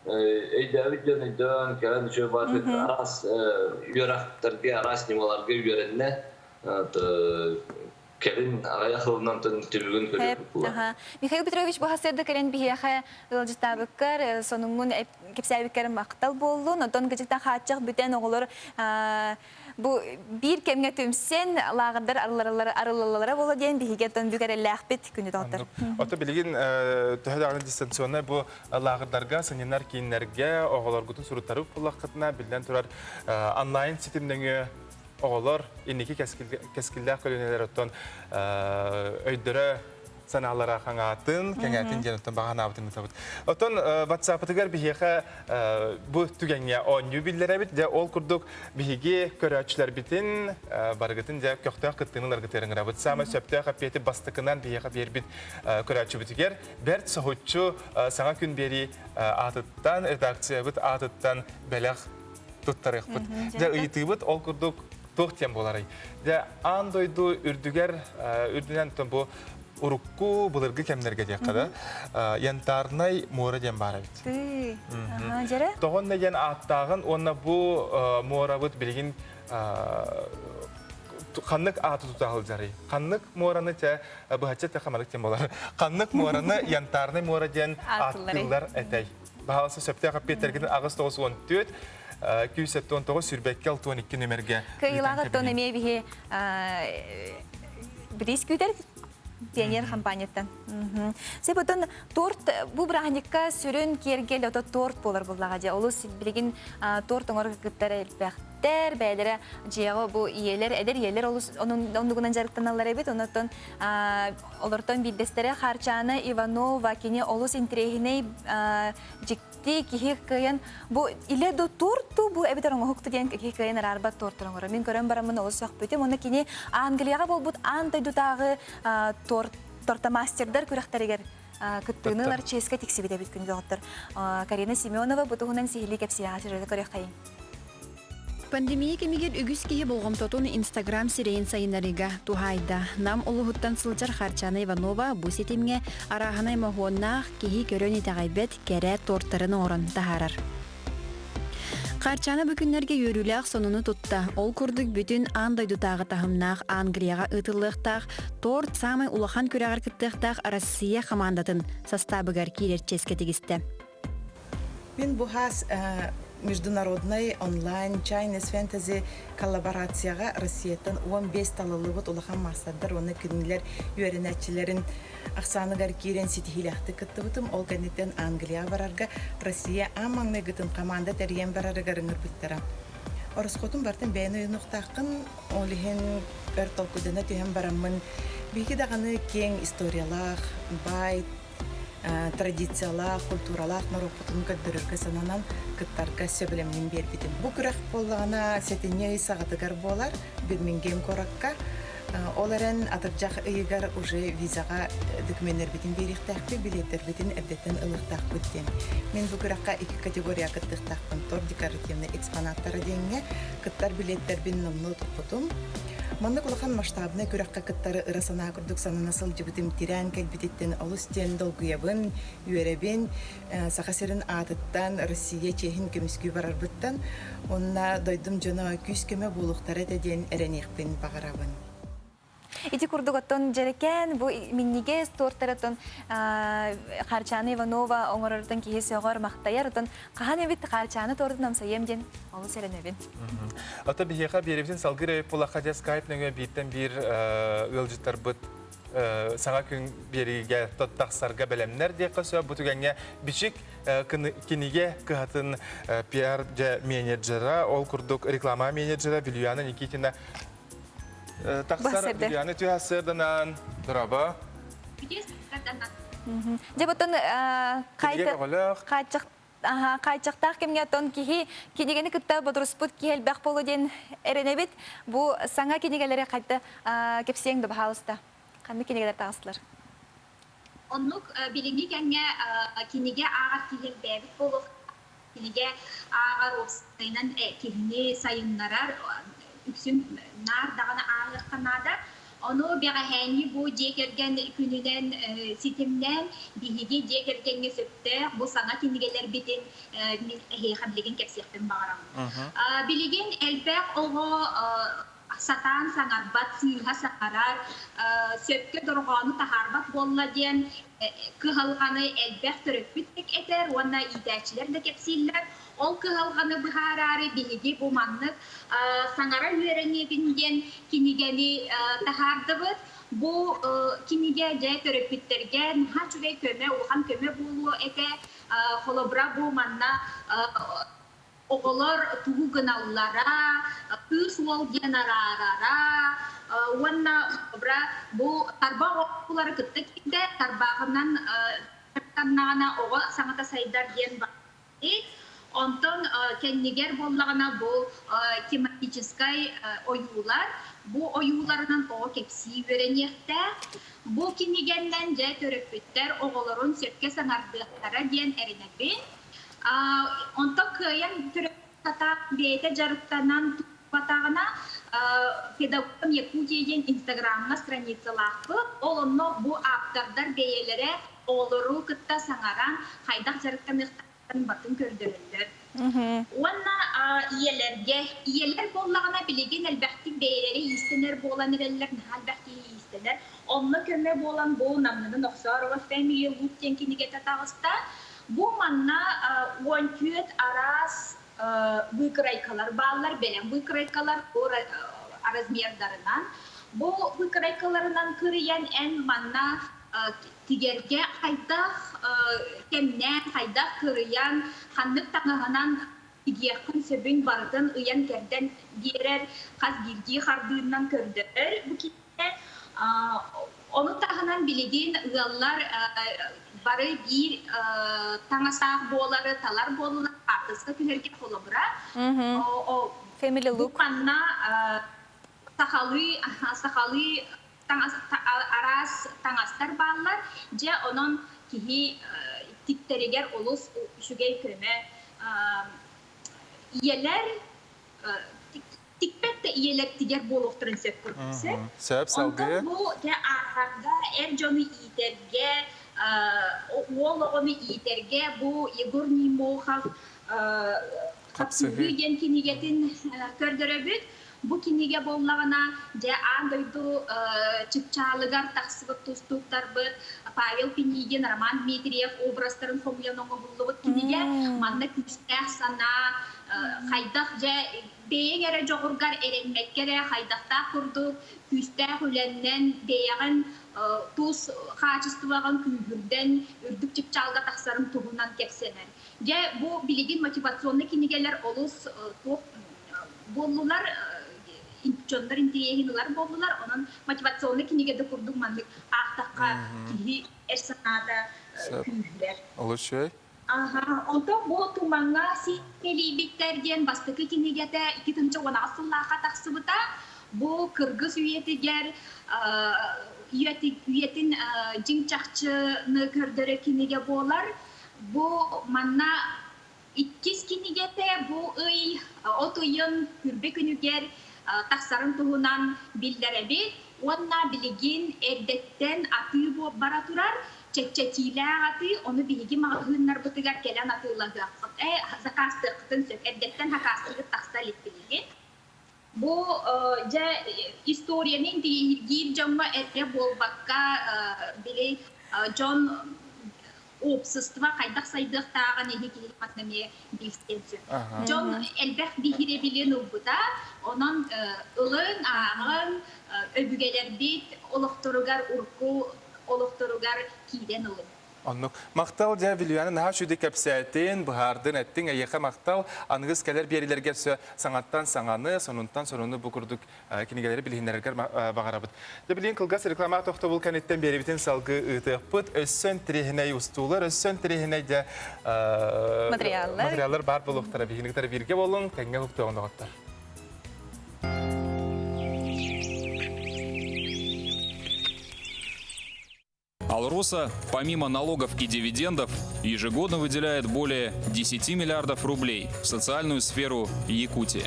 өйдөөбүт дьон өйдөөн кэлэн үчүгэй баҕайытык араас үөрэхтэргэ араас ньымаларга үөрэннэ кэлин аҕыйах сылынан түмүгүн көрүөхпүт буолар. Михаил Петрович бу сарсыарда кэлэн биһиэхэ ыалдьыттаабыккар, сонуҥҥун кэпсээбиккэр махтал буоллун. Онтон кыдьыктан хааччах бүтэн оҕолор бу биир кэмҥэ түмсэн лааҕырдар арыллаллара буолуо диэн биһиги оттон бүк эрэллээхпит күнү доҕоттор. Ото билигин төһө даҕаны дистанционнай бу лааҕырдарга, сынньанар кииннэргэ оҕолоргутун суруттарып буллаххытына биллэн турар онлайн ситим нөҥүө оҕолор инники кэскиллээх көлүөнэлэр оттон өйдөрө санаалара хаҥаатын, кэҥээтин диэн оттон баҕа санаабытын ыытабыт. Оттон WhatsApp-ытыгар биһиэхэ бу түгэҥҥэ оонньуу биллэрэбит. Дьэ ол курдук биһиги көрөөччүлэрбитин барыгытын дьэ көхтөөх кыттыыны ыларгытыгар ыҥырабыт. Саамай сөптөөх эппиэти бастакынан биһиэхэ биэрбит көрөөччүбүтүгэр бэрт соһуччу саҥа күн биэрии аатыттан, редакциябыт аатыттан бэлэх туттарыахпыт. Дьэ ыйытыыбыт ол курдук туох диэн буоларый? Дьэ аан дойду үрдүгэр үрдүнэн бу урукку былыргы кэмнэргэ диэххэ да янтарнай муора диэн баар эбит. Тоҕонно диэн ааттааҕын уонна бу муорабыт билигин ханнык ааты тута сылдьарый? Ханнык муораны те быһаччы те хамарык диэн буолар. Ханнык муораны янтарнай муора диэн ааттыыллар этэй? Баһаалыста сөптөөх эппиэттэргитин 894 279 сүүрбэккэ 62 нүмергэ Кыайыылаах оттон эмиэ биһи бириис күүтэр. Пионер компанияттан. Сеп отон торт бу бырааһынньыкка сүрүн киэргэл ото торт буолар буллаҕа дьэ. Олус билигин торт оҥорор кыттар элбэхтэр, бэйэлэрэ дьиэҕэ бу ийэлэр, эдэр ийэлэр олус оннугунан дьарыктаналлар эбит. Онон олортон биирдэстэрэ Харчана Иванова кини олус интэриэһинэй дьикти киһи кыайан бу илэ да торту бу эбэтэр оҥоһукту диэн киһи кыайан араарбат тортун оҥорор. Мин көрөн бараммын олус сөхпүтүм. Онно кини Англияҕа буолбут аан дойдутааҕы торт тортомастердар күрэхтэригэр кыттыыны ылар чиэскэ тиксибит эбит күндү доҕоттор. Карина Семенова бу туһунан сиһилии кэпсиэҕэ сюжеты көрүөххэйиҥ. Пандемия кэмигэр үгүс киһи болҕомтотун Инстаграм сирэйин сайыннарыыга туһаайда. Нам улууһуттан сылдьар Харчана Иванова бу ситимҥэ арааһынай моһуоннаах, киһи көрөн итэҕэйбэт кэрэ тортарын оҥорон таһаарар. Харчана бу күннэргэ үөрүүлээх сонуну тутта. Ол курдук бүтүн аан дойдутааҕы таһымнаах Англияҕа ыытыллыахтаах торт саамай улахан күрэҕэр кыттыахтаах Россия хамаандатын састаабыгар киирэр чиэскэ тигистэ. Мин бу хаас международнай онлайн Chinese Fantasy коллаборацияҕа Россияттан 15 талыллыбыт улахан маастардар уонна кинилэр үөрэнээччилэрин ахсааныгар киирэн ситиһиилээхтик кыттыбытым. Ол кэнниттэн Англияҕа барарга Россия аан маҥнайгытын команда тэрийэн барарыгар ыҥырбыттара. Ороскуотун барытын бэйэн уйунуохтааххын, ол иһин өр толкуйдана түһэн бараммын, биһиги даҕаны киэҥ историялаах, баай традициялаах, культуралаах норуоппутун көрдөрөргө сананан кыттарга сөбүлэммин биэрбитим. Бу күрэх буоллаҕына сэтинньи ый саҕатыгар буолар Бирмингем куоракка. Ол эрэн атырдьах ыйыгар уже визаҕа докуменнарбытын биэриэхтээхпит, билиэттэрбитин эрдэттэн ылыахтаахпыт диэн. Мин бу күрэххэ икки категория кыттыахтаахпын. Торт декоративный экспонаттара диэҥҥэ кыттар билиэттэрбин номнуо туппутум. Маннык улахан масштабнай күрэххэ кыттары ыра санаа курдук санана сылдьыбытым тирээн кэлбититтэн олус диэн долгуйабын, үөрэбин. Саха сирин аатыттан Россия чиэһин көмүскүү барарбыттан уонна дойдум дьоно күүс-көмө буолуохтара этэ диэн эрэниэхпин баҕарабын. Ити курдук оттон дьэрэкээн бу минньигэс тортар оттон Харчана Иванова оҥорорутан киһи сөҕөр, махтайар. Оттон хаһан эбит Харчана тортун амсайыам диэн олус эрэнэбин. Ото биһиэхэ биэрэбитин салгыыр эбит буоллахха дьэ скайп нөҥүө бииртэн биир ыалдьыттарбыт саҥа күн биэриигэ тахсарга бэлэмнэр диэххэ сөп. Бу түгэҥҥэ Бичик кинигэ кыһатын пиар менеджера, ол курдук реклама менеджера Вильяна Никитина тахсар Вильяна түһэ сырданан дороба. Дьэ ботон хааччахтаах кэмҥэ оттон киһи кинигэни кытта бодоруспут киһи элбэх буолуо диэн эрэнэбит. Бу саҥа кинигэлэри хайда кэпсиэҥ да баһаалыста. Ханнык кинигэлэр таҕыстылар? Оннук билиҥҥи кэмҥэ кинигэ ааҕар киһи элбээбит буолуохтаах. Кинигэ ааҕар уопсайынан киһини сайыннарар, үксүн наар даҕаны ааҕыахха наада. Ону бэҕэһээҥҥи бу дьиэ кэргэн күнүнэн ситимнээн, биһиги дьиэ кэргэҥҥэ сөптөөх бу саҥа кинигэлэрбитин мин эһиэхэ билигин кэпсиэхпин баҕарабын. Билигин элбэх оҕо сатаан саҥарбат, сыыһа саҥарар, сөпкө дорҕоону таһаарбат буолла диэн кыһалҕаны элбэх төрөппүт этэр уонна иитээччилэр да кэпсииллэр. Ол кыһалҕаны быһаараары биһиги бу маннык саҥара үөрэниэбин диэн кинигэни таһаардыбыт. Бу кинигэ дьэ төрөппүттэргэ наһаа үчүгэй көмө, улахан көмө буолуо этэ. Холобура, бу манна оҕолор тугу гыналлара, кыыс уол диэн араарара уонна холобура бу тарбах оҕолору кытта киирдэ, тарбаҕынан дьарыктаннаҕына оҕо саҥата сайдар диэн баар. Онтон кэннигэр буоллаҕына бу тематическай ойуулар, бу ойууларынан оҕо кэпсии үөрэниэхтээх. Бу кинигэннэн дьэ төрөппүттэр оҕолорун сөпкө саҥардыахтара диэн эрэнэбин. Онтон кыайан төрөппүт бэйэтэ дьарыктанан туппатаҕына, Педагогам Якутия диэн инстаграмҥа страницалаахпыт. Ол онно бу ааптардар бэйэлэрэ оҕолору кытта саҥаран, хайдах дьарыктаныахтарын барытын көрдөрөллөр. Уонна ийэлэргэ, ийэлэр буоллаҕына билигин элбэхтик бэйэлэрэ иистэнэр буолан эрэллэр, наһаа элбэх киһи иистэнэр. Онно көмө буолан бу Намнынын Охсоорова Family Loop диэн кинигэтэ таҕыста. Бу манна 14 араас выкройкалар бааллар, бэлэм выкройкалар размердарынан. Бу выкройкаларынан кырыйан эн манна тигэргэ хайдах кэмнээн, хайдах кырыйан, ханнык таҥаһынан тигиэххин сөбүн барытын ыйан-кэрдэн биэрэр, хас биирдии хардыыннан көрдөрөр бу кинигэ. Ону таһынан билигин ыаллар бары биир таҥастаах буолары талар буоллулар хаартыска түһэргэ холобура. Family look. Бу манна сахалыы сахалыы таҥас араас таҥастар бааллар. Дьэ онон киһи тиктэригэр олус үчүгэй көмө. Ийэлэр тикпэт да ийэлэр тигэр буолуохтарын сөп курдук сөп. Сөп салгыы. Онтон бу дьэ ааҕарга эр дьону иитэргэ уол оҕону иитэргэ бу Егор Неймохов Хапсыһыы диэн кинигэтин көрдөрөбүт. Бу кинигэ буоллаҕына, дьэ аан дойду чыпчаалыгар тахсыбыт тустууктарбыт Павел Пинигин, Роман Дмитриев образтарын хомуйан оҥоһуллубут кинигэ. Манна күүстээх санаа, хайдах дьэ бэйэҥ эрэ дьоҕургар эрэммэккэ эрэ хайдахтаах курдук күүстээх үлэннэн бэйэҕин тус хаачыстыбаҕын күүһүрдэн үрдүк чыпчаалга тахсарын туһунан кэпсэнэр. Дьэ, бу билигин мотивационнай кинигэлэр олус туох буоллулар, дьоннор интэриэһин ылар буоллулар. Онон мотивационнай кинигэ да курдук маннык аахтахха киһи эр санаата күүһүрэр. Олус үчүгэй. Аха, онтон бу Тумаҥҥа сиэлийбиттэр диэн бастакы кинигэтэ 2018 сыллаахха тахсыбыта. Бу кыргыз үйэтигэр үйэтин дьиҥ чахчыны көрдөрөр кинигэ буолар. Бу манна иккис кинигэтэ бу ый от ыйын күрбэ күнүгэр тахсарын туһунан биллэрэбит уонна билигин эрдэттэн атыы бара турар чэпчэтиилээх атыы ону биһиги маҕаһыыннарбытыгар кэлэн атыылаһыаххыт э заказтыаххытын сөп эрдэттэн хакаастыгыт тахса илик билигин Бу дьэ историяны интэриэһиргиир дьоҥҥо эрэ буолбакка, били дьон общество хайдах сайдыахтааҕын иһи киһи манна эмиэ билсиэн сөп. Дьон элбэх биһирэбилин ылбыта, онон ылын, ааҕын, өбүгэлэрбит олохторугар урукку олохторугар киирэн ылын. Оннук. Махтал дьэ Вильяна наһаа үчүгэй кэпсээтин, быһаардын, эттиҥ. Эйиэхэ махтал. Аныгыс кэлэр биэриилэргэ өссө саҥаттан саҥаны, сонунтан сонуну бу курдук кинигэлэри билиһиннэрэргэр баҕарабыт. Дьэ билигин кылгас реклама тохтобул кэнниттэн биэрибитин салгыы ыытыахпыт. Өссө интэриэһинэй устуулар, өссө интэриэһинэй дьэ материаллар. Материаллар баар буолуохтара. Биһигини кытары бииргэ буолуҥ, тэҥҥэ уһуктуоҕун доҕоттор. Алроса, помимо налогов и дивидендов, ежегодно выделяет более 10 миллиардов рублей в социальную сферу Якутии.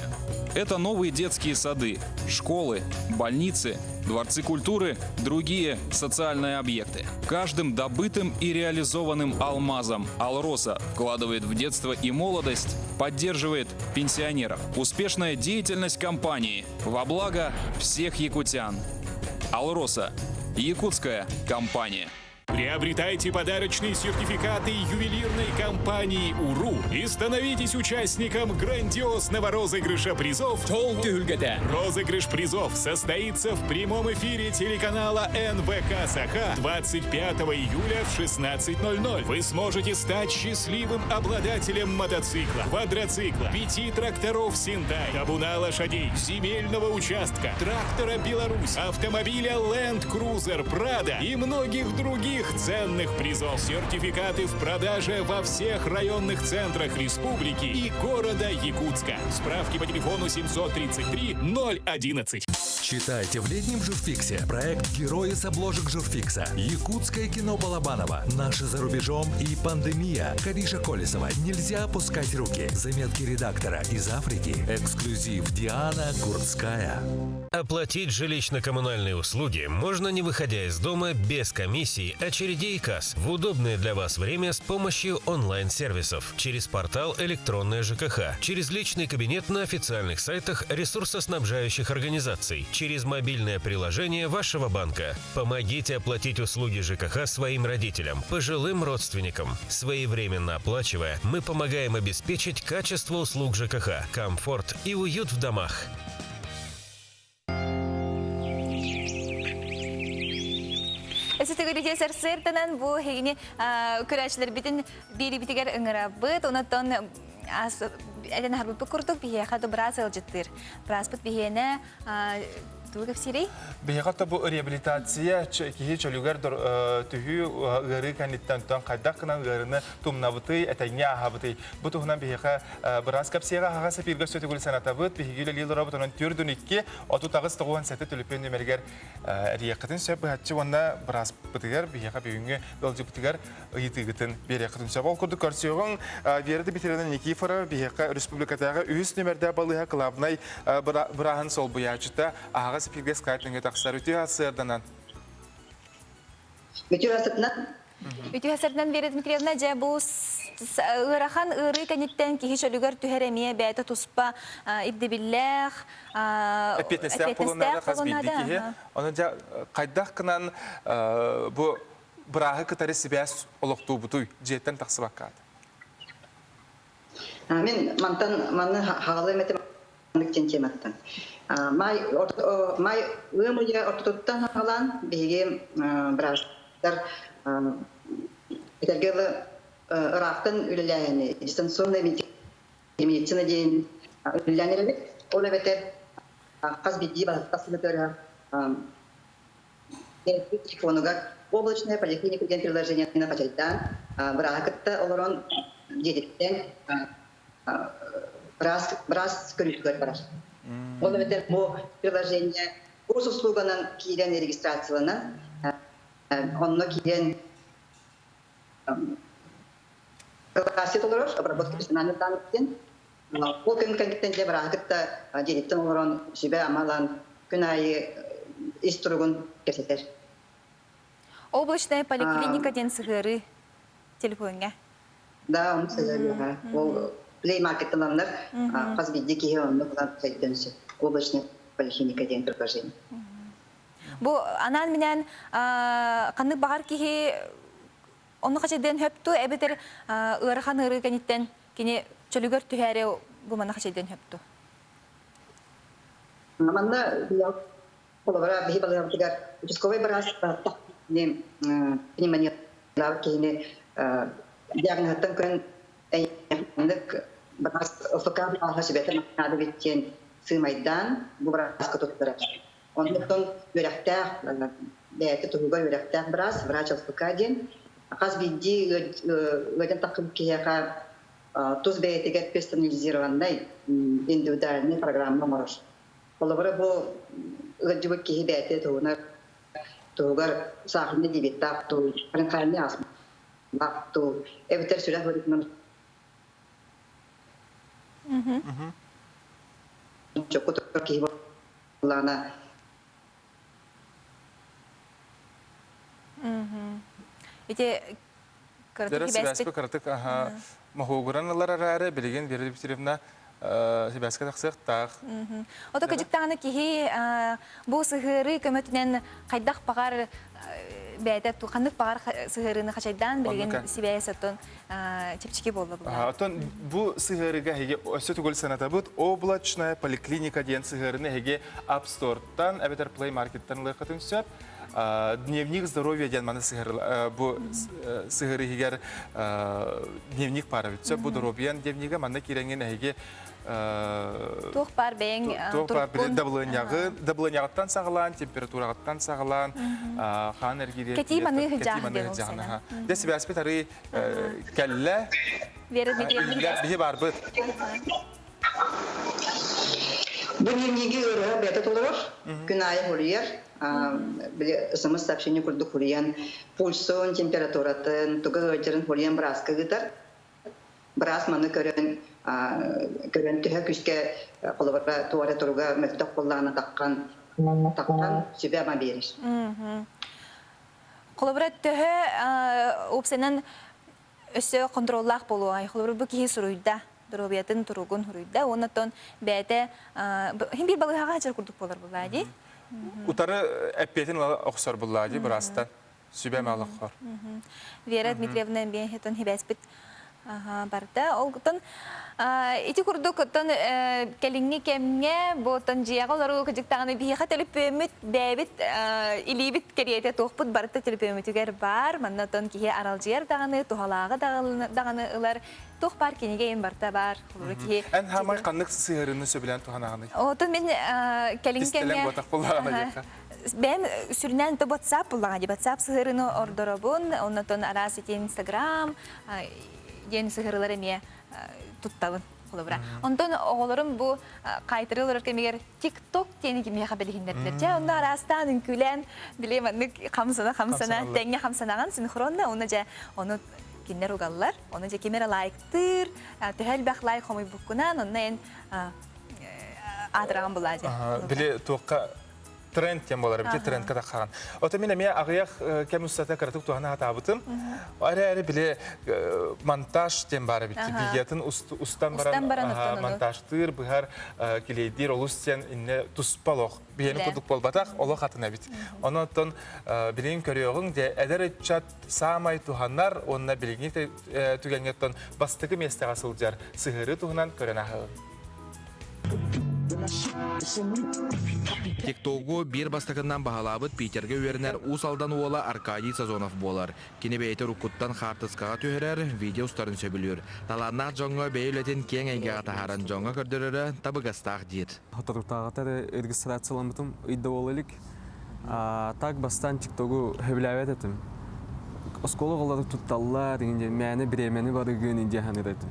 Это новые детские сады, школы, больницы, дворцы культуры, другие социальные объекты. Каждым добытым и реализованным алмазом Алроса вкладывает в детство и молодость, поддерживает пенсионеров. Успешная деятельность компании во благо всех якутян. Алроса Якутская компания. Приобретайте подарочные сертификаты ювелирной компании «УРУ» и становитесь участником грандиозного розыгрыша призов Розыгрыш призов состоится в прямом эфире телеканала НВК «Саха» 25 июля в 16.00. Вы сможете стать счастливым обладателем мотоцикла, квадроцикла, пяти тракторов «Синтай», табуна лошадей, земельного участка, трактора «Беларусь», автомобиля Land Cruiser Prado и многих других ценных призов. Сертификаты в продаже во всех районных центрах республики и города Якутска. Справки по телефону 733 011. Читайте в летнем журфиксе проект «Герои с обложек журфикса», Якутское кино Балабанова, «Наши за рубежом» и «Пандемия», Кариша Колесова, «Нельзя опускать руки», заметки редактора из Африки, эксклюзив Диана Гурцкая. Оплатить жилищно-коммунальные услуги можно не выходя из дома без комиссий, очередей и касс в удобное для вас время с помощью онлайн-сервисов через портал «Электронная ЖКХ», через личный кабинет на официальных сайтах ресурсоснабжающих организаций, через мобильное приложение вашего банка. Помогите оплатить услуги ЖКХ своим родителям, пожилым родственникам. Своевременно оплачивая, мы помогаем обеспечить качество услуг ЖКХ, комфорт и уют в домах. Өссө төгүл сарсыарданан бу эһигини көрөөччүлэрбитин биэрибитигэр ыҥырабыт. Онон этэн аһарбыппыт курдук биһиэхэ да быраас ыалдьыттыыр. Бырааспыт биһиэнэ тугу кэпсиирий? Биһиэхэ то бу реабилитация киһи чөлүгэр түһүү ыарыы кэнниттэн тон хайдах гынан ыарыыны тумнабытый, этэҥҥэ ааһабытый. Бу туһунан биһиэхэ быраас кэпсиэҕэ аһаҕас эфиргэ өссө төгүл санатабыт. Биһиги үлэлии олоробут, онон 4 2 38 97 төлөпүөн нүмеригэр эрийиэххитин сөп быһаччы уонна бырааспытыгар биһиэхэ бүгүҥҥү ыалдьыппытыгар ыйытыыгытын биэриэххитин сөп. Ол курдук көрсүөҕүҥ Вера Дмитриевна Никифорова биһиэхэ республикатааҕы үһүс нүмердээх балыыһа кылаабынай бырааһын солбуйааччыта аһаҕас эфиргэ скайп нөҥүө тахсар. Үтүө сарсыарданан. Үтүө сарсыарданан. Үтүө сарсыарданан Вера Дмитриевна, дьэ бу ыарахан ыарыы кэнниттэн киһи чөлүгэр түһэр эмиэ бэйэтэ туспа ирдэбиллээх, эппиэтинэстээх буолуонаада хас биирдии киһи. Ону дьэ хайдах гынан бу бырааһы кытары сибээс олохтуубутуй дьиэттэн тахсыбакка? Мин мантан манны хаалыам этим маннык диэн тематтан. Май май ыам ыйа ортотуттан хаалаан биһиги быраастар этэргэ дылы ыраахтан үлэлээһини дистанционная медицина диэн үлэлээн эрэбит. Ол эбэтэр хас биирдии тахсыбыт телефонугар облачная поликлиника диэн приложениены хачайдаан бырааһы кытта олорон дьиэтиттэн быраас быраас көрүүтүгэр барар. Ол эбэтэр бу приложение госуслуганан киирэн регистрацияланан онно киирэн кылаассы толорор обработка персональных данных диэн ол күн кэнниттэн дьэ бырааһы кытта дьиэтиттэн олорон сүбэ-ама ылан күн аайы ис туругун кэпсэтэр. Облачная поликлиника диэн сыһыарыы телефоҥҥа. Да, ону сыһыарыаҕа. Ол Play Market-ыланнар хас биирдии киһи онно булан сайдыан сөп. Облачная поликлиника диэн предложение. Бу анаан-минээн ханнык баҕар киһи онно хачайдыан сөп дуо эбэтэр ыарахан ыарыы кэнниттэн кини чөлүгэр түһээри бу манна хачайдыан сөп дуо? Манна холобура биһи балыыһабытыгар участковай быраас пневмониялаабыт киһини диагноһыттан көрөн эйиэхэ быраас ФК бырааһа сүбэтэ наада эбит диэн сыымайдаан бу бырааска туттарар. Онтон үөрэхтээх бэйэтэ туһугар үөрэхтээх быраас, врач ЛФК диэн хас биирдии ыалдьан тахсыбыт киһиэхэ тус бэйэтигэр персонализированнай индивидуальнай программа оҥорор. Холобура бу ыалдьыбыт киһи бэйэтэ туһунар туһугар саахарный диабеттаах туу, бронхиальный астмалаах туу, эбэтэр сүрэх ыарыытынан чокку турар киһи буоллаҕына Ити кыратык сибээспит кыратык моһуогуран ылар эрээри билигин Вера Дмитриевна сибээскэ тахсыахтаах. Ото кыдьыктаҕына киһи бу сыһыарыы көмөтүнэн хайдах баҕар бэйэтэ ханнык баҕар сыһыарыыны хачайдаан билигин сибээс оттон чэпчэки буолла булла. Оттон бу сыһыарыга эһиги өссө тугул санатабыт облачная поликлиника диэн сыһыарыны эһиги App Store-тан эбэтэр Play Market-тан ылыаххытын сөп. Дневник здоровья диэн маны бу сыһыары иһигэр дневник баар эбит. Сөп бу доруобуйан дневнигэ манна киирэҥҥин эһиги туох баар бэйэҥ туох баар дабылыанньаҕы дабылыанньаҕыттан саҕалаан температураҕыттан саҕалаан хаан эргиирэ кэтии маныы сылдьаах Дьэ сибээспит арый кэллэ. Вера Дмитриевна. Биһи барбыт. Бу дневниги ыарыһа бэйэтэ толорор, күн аайы хоруйар, били смс-сообщение курдук хоруйан пульсун, температуратын, туга ыалдьарын хоруйан бырааска ыытар. Быраас маны көрөн, көрөн төһө күүскэ холобура туора туруга мөлтөх буоллаҕына таххан, таххан сүбэ-ама биэрэр. Холобура төһө уопсайынан өссө хонтуруоллаах буолуоҕай? Холобура бу киһи суруйда, доруобуйатын туругун суруйда уонна оттон бэйэтэ иһин биир балыыһаҕа сылдьар курдук буолар буоллаа дии. Утары эппиэтин ыла охсор буллаа дии быраастан. Сүбэ олоххор. Вера Дмитриевна эмиэ отон хибээспит. Аха, барда. Ол ити курдук оттон кэлиҥҥи кэмҥэ бу оттон дьиэҕэ олоруу кыдьыктаҕына биһиэхэ төлөпүөммүт бэйэбит илиибит кэриэтэ туохпут барыта төлөпүөммүтүгэр баар. Манна оттон киһи аралдьыйар даҕаны, туһалааҕы даҕаны ылар. Туох баар кинигэ им барыта баар. Холобура киһи Эн хаамай ханнык сыһыарыыны сөбүлээн туһанаҕыный? Оттон мин кэлиҥҥи Кистэлэҥ кэмҥэ буотах буоллаҕына диэххэ. Бэйэм сүрүнээн то WhatsApp буллаҕа дии. WhatsApp сыһыарыыны ордоробун, оннотон араас ити Instagram диэн сыһыарыылар эмиэ туттабын холобура. Онтон оҕолорум бу хаайтарыы олорор кэмигэр TikTok диэни кимиэхэ билиһиннэрдилэр. Дьэ, онно араастаан үҥкүүлээн, били маннык хамсана-хамсана, тэҥҥэ хамсанаҕын синхронно, уонна дьэ ону кинилэр угаллар. Ону дьэ ким эрэ лайктыыр, төһө элбэх лайк хомуйбуккунан, онно эн аатыраҕын булаа дьэ. Били туохха тренд диэн буолар эбит трендка таххаҕын. Ото мин эмиэ аҕыйах кэм устата кыратык туһана сатаабытым. Эрээри били монтаж диэн баар эбит. Видеотын устан баран монтажтыыр, быһар, килиэйдиир олус диэн инне туспа олох. Биһиэни курдук буолбатах, олох атын эбит. Онон оттон билигин көрүөҕүҥ дьэ эдэр ыччат саамай туһанар уонна билиҥҥи түгэҥҥэ оттон бастакы миэстэҕэ сылдьар сыһыарыы туһунан көрөн ааһыаҕыҥ. ТикТогу биир бастакыннан баһылаабыт Питергэ үөрэнэр Уус Алдан уола Аркадий Сазонов буолар. Кини бэйэтэ уруккуттан хаартыскаҕа түһэрэр, видео устарын сөбүлүүр. Талааннаах дьоҥҥо бэйэ үлэтин киэҥ эйгэҕэ таһааран дьоҥҥо көрдөрөрө табыгастаах диир. Соторутааҕыта эрэ регистрацияламмытым ыйда буола илик. Так бастаан ТикТогу сөбүлээбэт этим. Оскуола оҕолоро тутталлар, мээнэ бириэмэни барыгын диэн саныыр этим.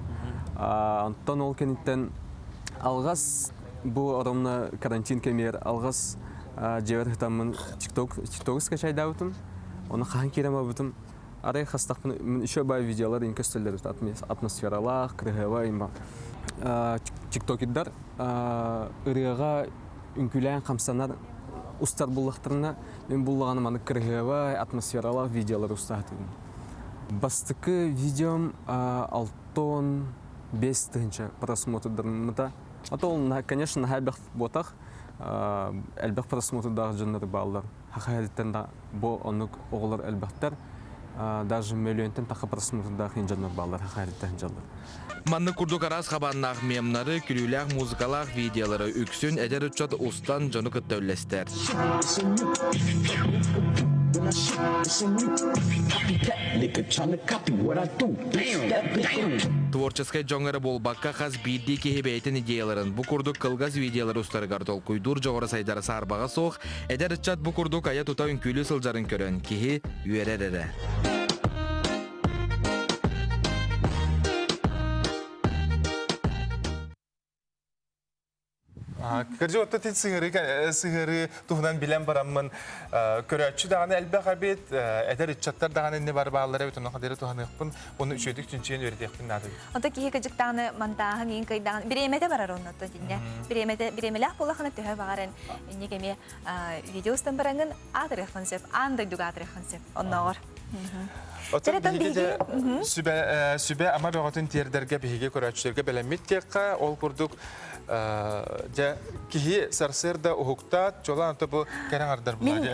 Онтон ол кэнниттэн алҕас бу оромно карантин кэмигэр алҕас дьиэбэр сытаммын ТикТок ТикТогу скачайдаабытым. Ону хаһан киирэн барбытым арай хастахпын еще бай видеолар ин көстөллөр атмосфералаах, кырыһыаба имба. Тиктокердар ырыаҕа үҥкүүлээн хамсанар устар буллахтарына мин буллаҕына маннык кырыһыабай атмосфералаах видеолары устаатым. Бастакы видеом 65 тыһыынча просмотрдарыммыта. А то ол, конечно, наһаа элбэх буотах, элбэх просмотрдаах дьоннор бааллар. Хахаһыттан да бу оннук оҕолор элбэхтэр. Даже мөлүйүөнтэн тахха просмотрдаах дьоннор бааллар хахаһыттан дьаллар. Маннык курдук араас хабааннаах мемнары, күлүүлээх музыкалаах видеолары үксүн эдэр ыччат устан дьону кытта үллэстэр. Творческай дьоҥ эрэ буолбакка, хас биирдии киһи бэйэтин идеяларын бу курдук кылгас видеолары устарыгар толкуйдуур дьоҕура сайдара саарбаҕа суох, эдэр ыччат бу курдук айа-тута үҥкүүлүү сылдьарын көрөн киһи үөрэр эрэ. Кырдьык отто тин сыһыары сыһыары туһунан билэн бараммын көрөөччү даҕаны элбэх эбит, эдэр ыччаттар даҕаны инни бар бааллар эбит, онно хадыры туһаныахпын, уонна үчүгэйдик чинчийэн үөрэтиэхпин наада эбит. Онто киһи кыдьыктаҕына монтааһын иин кыйдаҕын бириэмэтэ барар онно тинне. Бириэмэтэ бириэмэлээх буоллахына төһө баҕаран инник эмиэ видео устан бараҥын аатырыаххын сөп, аан дойдуга аатырыаххын сөп оннооҕор. Оттон биһиги сүбэ сүбэ ама бөҕөтүн тиэрдэргэ биһиги көрөөччүлэргэ бэлэммит диэххэ, ол курдук дьэ киһи сарсыарда уһуктаат, чолаан ото бу кэрэ аҥардар Мин,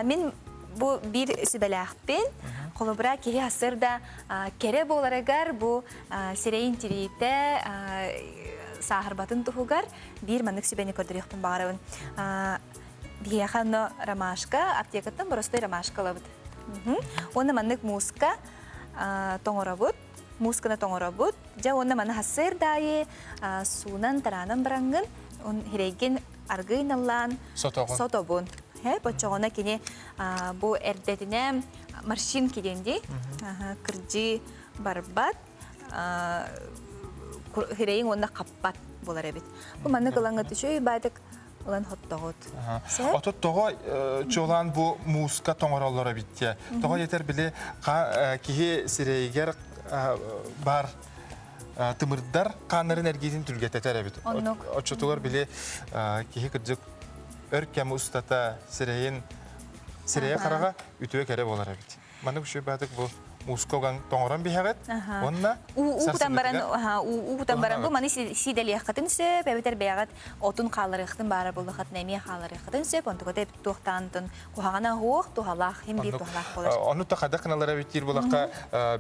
мин бу биир сүбэлээхпин. Холобура, киһи сарсыарда кэрэ буоларыгар бу сирэйин тириитэ сааһырбатын туһугар биир маннык сүбэни көрдөрүөхпүн баҕарабын. Биһиэхэ онно ромашка, аптекаттан боростой ромашка ылабыт. Уонна маннык мууска тоҥоробут, муус гына тоҥоробут. Дьэ уонна маны хассыыр даайы суунан тараанан бараҥҥын, хирэйгин аргыый наллаан сотобун. Боччоҕуна кини бу эрдэтинэ морщинки диэн дии, кырдьыы барбат, хирэйиҥ уонна хаппат буолар эбит. Бу маннык ылаҥҥыт үчүгэй баайдык ылан хоттоҕут. Отут тоҕо чуолаан бу мууска тоҥороллоро эбит Тоҕо диэтэр били киһи сирэйигэр бар тымырдар хааннарын эргиитин түргэтэтэр эбит. Оччотугар били киһи кырдьык өр кэм устата сирэйин сирэйэ хараҕа үтүө кэрэ буолар эбит. Маннык үчүгэй баатык бу. мууска уган тоҥорон биһэҕит уонна Уу кутан баран уу кутан баран бу маны сиидэлиэххитин сөп эбэтэр бэйэҕит отун хаалларыаххытын баара буоллаххытына эмиэ хаалларыаххытын сөп онтуката туохтаантын куһаҕана суох туһалаах хим биир туһалаах буолар. Ону та хайдах гыналара эбит диир буоллахха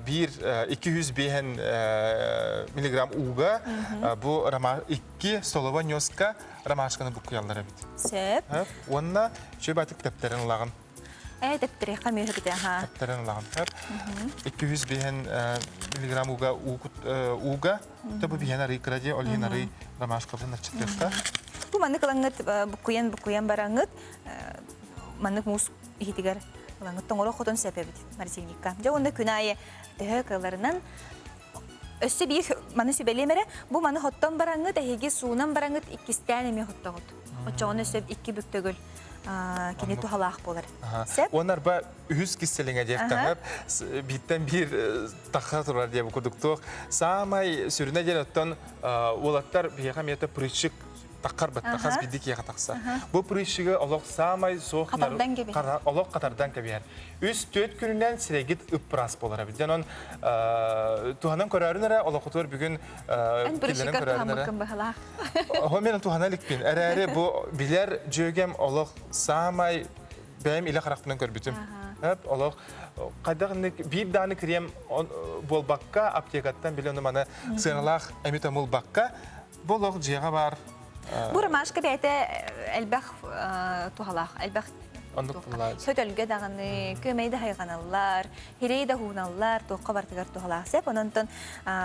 биир 205 миллиграмм ууга бу икки столовой ньуоска ромашканы буккуйаллар эбит. Сөп. Уонна чөбатык тэптэрин ылаҕын. Э, тэптэриэххэ мүөһү аха. Тэптэрин ылаҕын. 205 миллиграмм ууга ууга бу биһэн арый кыра дии, ол иһин арый ромашкабын аччытыахха. Бу маннык ылаҥҥыт буккуйан буккуйан бараҥҥыт маннык муус иһитигэр ылаҥҥыт тоҥоро хотон сөп эбит морозильникка. Дьэ уонна күн аайы төһө кыалларынан Өссө биир маны сүбэлиэм эрэ, бу маны хоттон бараҥҥыт, эһиги суунан бараҥҥыт иккистээн эмиэ хоттоҕут. Оччоҕуна өссө икки бүк төгүл кини туһалаах буолар. Сөп? Уонна арба үһүс кистэлэҥэ диэхтэҕэ бииртэн биир тахха турар диэ бу курдук туох саамай сүрүнэ диэн оттон уолаттар биһиэхэ эмиэ прыщик таххар батта хас биирдии киһиэхэ тахсар. Бу прыщигы олох саамай суох олох хатардан кэбиһэр. Үс түөрт күнүнэн сирэйгит ыппыраас буолар эбит. Дьон туһанан көрөөрүн эрэ олохутугар бүгүн Эн прыщикар туһаммыккын быһалаах. Оһо мен туһана иликпин. Эрээри бу билэр дьүөгэм олох саамай бэйэм илэ харахпынан көрбүтүм. Олох хайдах биир дааны крем буолбакка аптекаттан билэн маны сыаналаах эми томулбакка Бу олох дьиэҕэ баар. Бу ромашка бэйэтэ элбэх туһалаах, элбэх сөтөлгө даҕаны, күөмэй да хайҕаналлар, хирей да һууналлар, туохха барытыгар туһалаах сөп. Онон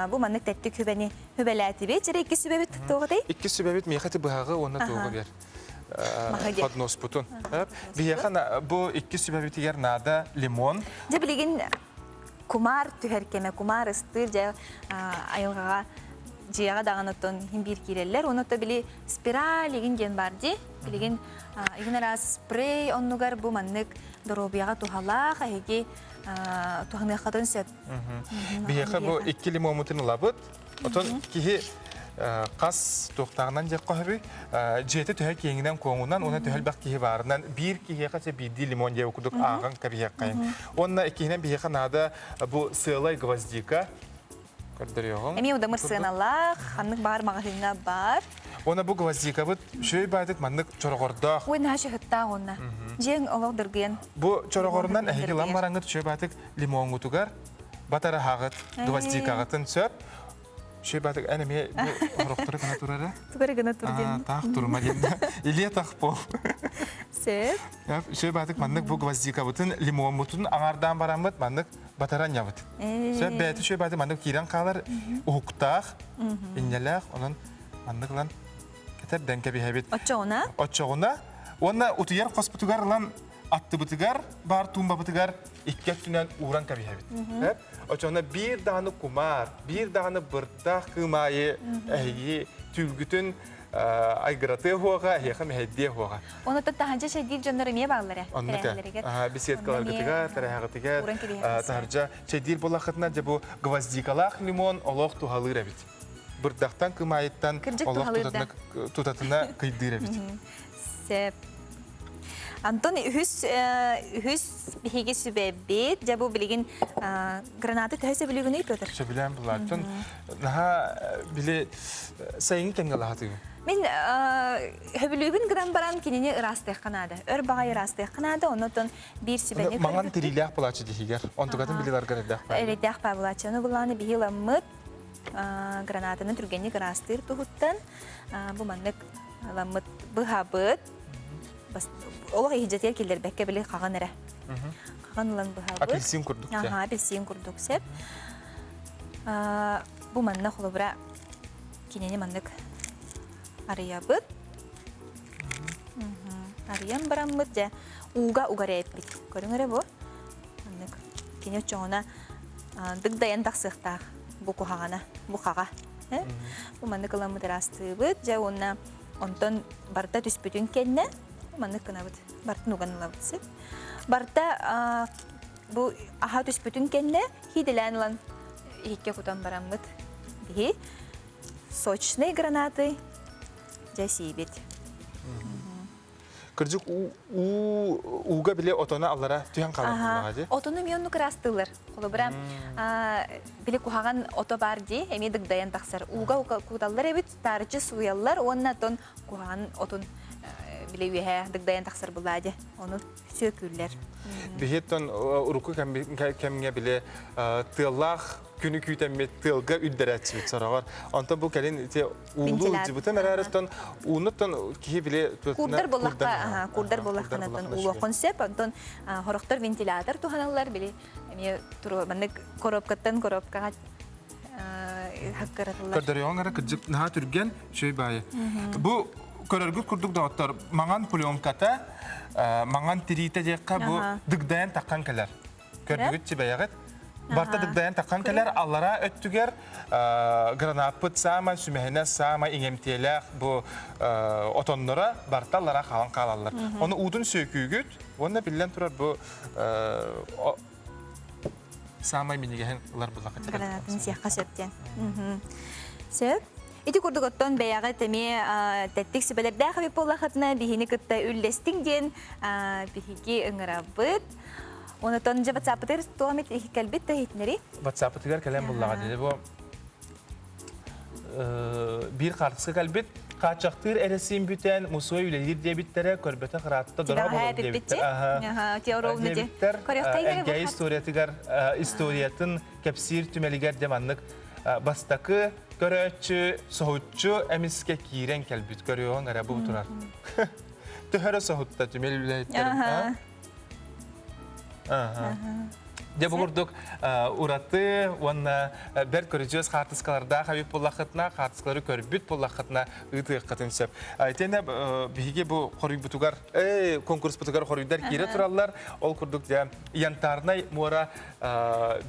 бу маннык тэттик хүбэни хүбэлээтибит. Дьэ иккис сүбэбит туоҕутай? Иккис сүбэбит миэхэ ити быһаҕы уонна туоҕу бер. Подноспутун. Биһиэхэ бу иккис сүбэбитигэр наада лимон. Дьэ билигин кумаар түһэр кэмэ, кумаар ыстыыр дьэ айылҕаҕа дьиэҕэ даҕаны оттон иһин биир киирэллэр. Уонна то били спираль игин диэн баар дии. Билигин игин араас спрей оннугар бу маннык доруобуйаҕа туһалаах эһиги туһаныаххытын сөп. Биһиэхэ бу икки лимоммутун ылабыт. Отон киһи хас туохтааҕынан диэххэ сөбүй дьиэтэ төһө киэҥинэн куоҥунан уонна төһө элбэх киһи баарынан биир киһиэхэ чэ биирдии лимон диэбит курдук ааҕан кэбиһиэххэйин. Уонна иккиһинэн биһиэхэ наада бу сыалай гвоздика көрдөрүөҕүҥ. Эмиэ удамыр сыаналаах, ханнык баар маҕаһыыҥҥа баар. Уонна бу гвоздикабыт үчүгэй баайдык маннык чороҕордоох. Ой, наһаа чыһыттаах уонна. Дьиэҥ олох дыргыйан. Бу чороҕорунан эһиги лам бараҥҥыт үчүгэй баайдык лимоҥҥутугар батараһаҕыт, гвоздикаҕытын сөп. Шөй батык эн эмиэ бу орохтору гына турара. Тугары гына тур диэн. Таах турума диэн. Илиэ тах пол. Сөп. Шөй батык маннык бу гвоздикабытын, лимоммутун аҥардаан бараммыт маннык батаран ябыт. Сөп бэйэтэ шөй батык маннык киирэн хаалар уһуктаах, инньэлээх, онон маннык ылан кэтэрдэн кэбиһэбит. Оччоҕуна? Оччоҕуна уонна утуйар хоспутугар ылан аттыбытыгар баар туумбабытыгар икки өттүнэн ууран кэбиһэбит. Оччоҕуна биир даҕаны кумаар, биир даҕаны бырдаах кыымаайы эһиги түүлгүтүн айгыратыа уоҕа, эһиэхэ мэһэйдиэ уоҕа. Оны таһанча чэйдиир дьоннор эмиэ бааллар ээ. Оннук беседкаларгытыгар, тэрээһэҕитигэр таһырдьа чэйдиир буоллаххытына дьэ бу гвоздикалаах лимон олох туһалыыр эбит. Бырдахтан кымаайыттан олох тутатына кыйдыыр эбит. Сөп. Антон үһүс үһүс биһиги сүбэбит. Дьэ бу билигин гранаты төһө сөбүлүүгүнүй Петр? Сөбүлээн булааччын. Наһаа били сайыҥҥы кэмҥэ лаһатыыбын. Мин хөбүлүүбүн гынан баран кинини ыраастыахха наада. Өр баҕай ыраастыахха наада. Оннотон биир сүбэни Маҥан тириилээх булааччы диһигэр. Онтукатын билиларгар эрдээх баа. Эрэйдээх баа булааччы. Ону булааны биһи ыламмыт гранатаны түргэнник ыраастыыр туһуттан бу маннык ыламмыт быһабыт олох иһдьэтигэр киллэрбэккэ били хаҕан эрэ хаҕан ылан быһабыт апельсин курдук аха апельсин курдук сеп бу манна холобура кинини маннык арыйабыт арыйан бараммыт дьэ ууга угар эппит көрүҥ эрэ бу маннык кини оччоҕуна дыгдайан тахсыахтаах бу куһаҕана бу хаҕа Бу маннык ыламмыт ыраастыыбыт. Дьэ уонна онтон барыта түспүтүн кэннэ маннык гынабыт. Бартын уган ылабыт сип. Барыта бу аһа түспүтүн кэннэ хииделээн ылан иһиккэ кутан бараммыт. Биһи сочный гранаты дьэ сиибит. Кырдьык ууга били отоно аллара түһэн хаалар буоллаҕа дии. Отону эмиэ оннук ыраастыыллар. Холобура, били куһаҕан ото баар дии, эмиэ дыгдайан тахсар. Ууга куталлар эбит, таарыччы сууйаллар уонна отон куһаҕан отун били үөһэ дыгдайан тахсар булаа дии. Ону сүөкүүллэр. Биһиттэн урукку кэмҥэ били тыаллаах күнү күүтэммит тыалга үрдэрээччибит сороҕор. Онтон бу кэлин ити уулуу ылдьыбытым эрээриттэн уунуттан киһи били курдар буоллахха курдар буоллахханаттан уулуоххун сөп. Онтон хорохтор вентилятор туһаналлар били эмиэ маннык коробкаттан коробкаҕа хаккыратыллар. Көрдөрүөҕүҥ эрэ кырдьык наһаа түргэн үчүгэй баайы. Бу көрөргүт курдук доҕоттор маҥан пленката маҥан тириитэ диэххэ бу дыгдайан таххан кэлэр. Көрдүгүт чибэйэҕит. Барта дыгдайан таххан кэлэр аллараа өттүгэр гранаппыт саамай сүмэһинэ саамай иҥэмтиэлээх бу отонноро барта аллараа хаалан хаалаллар. Ону уутун сүөкүүгүт уонна биллэн турар бу саамай минигэһин ылар буллахха Гранатын сиэххэ сөп диэн. Сөп. Ити курдук оттон бэйэҕит эмиэ тэттик сүбэлэрдээх эбит буоллахытына биһини кытта үллэстиҥ диэн биһиги ыҥырабыт. Онотон дьэ WhatsApp-ытыгар туох эмит кэлбит да иһитинэри? WhatsApp-ытыгар кэлэн буллаҕа дии. Бу биир хаартыска кэлбит. Хааччахтыыр эрэсиим бүтэн, мусуой үлэлиир диэбиттэрэ, көрбөтөх ыраатта дороо болор диэбиттэр. Диэбиттэр. Элгээйи историятыгар историятын кэпсиир түмэлигэр де маннык бастакы көрөөччү соһуччу эмискэ киирэн кэлбит көрүөҕүҥ эрэ бу турар. Төһөрө соһутта түмэл үлэһиттэрин. Дьэ бу курдук ураты уонна бэрт көрүдьүөс хаартыскалардаах эбит буоллаххытына, хаартыскалары көрбүт буоллаххытына ыытыаххытын сөп. Итиэннэ биһиги бу хоруйбутугар, конкурспутугар хоруйдар киирэ тураллар. Ол курдук дьэ Янтарнай муора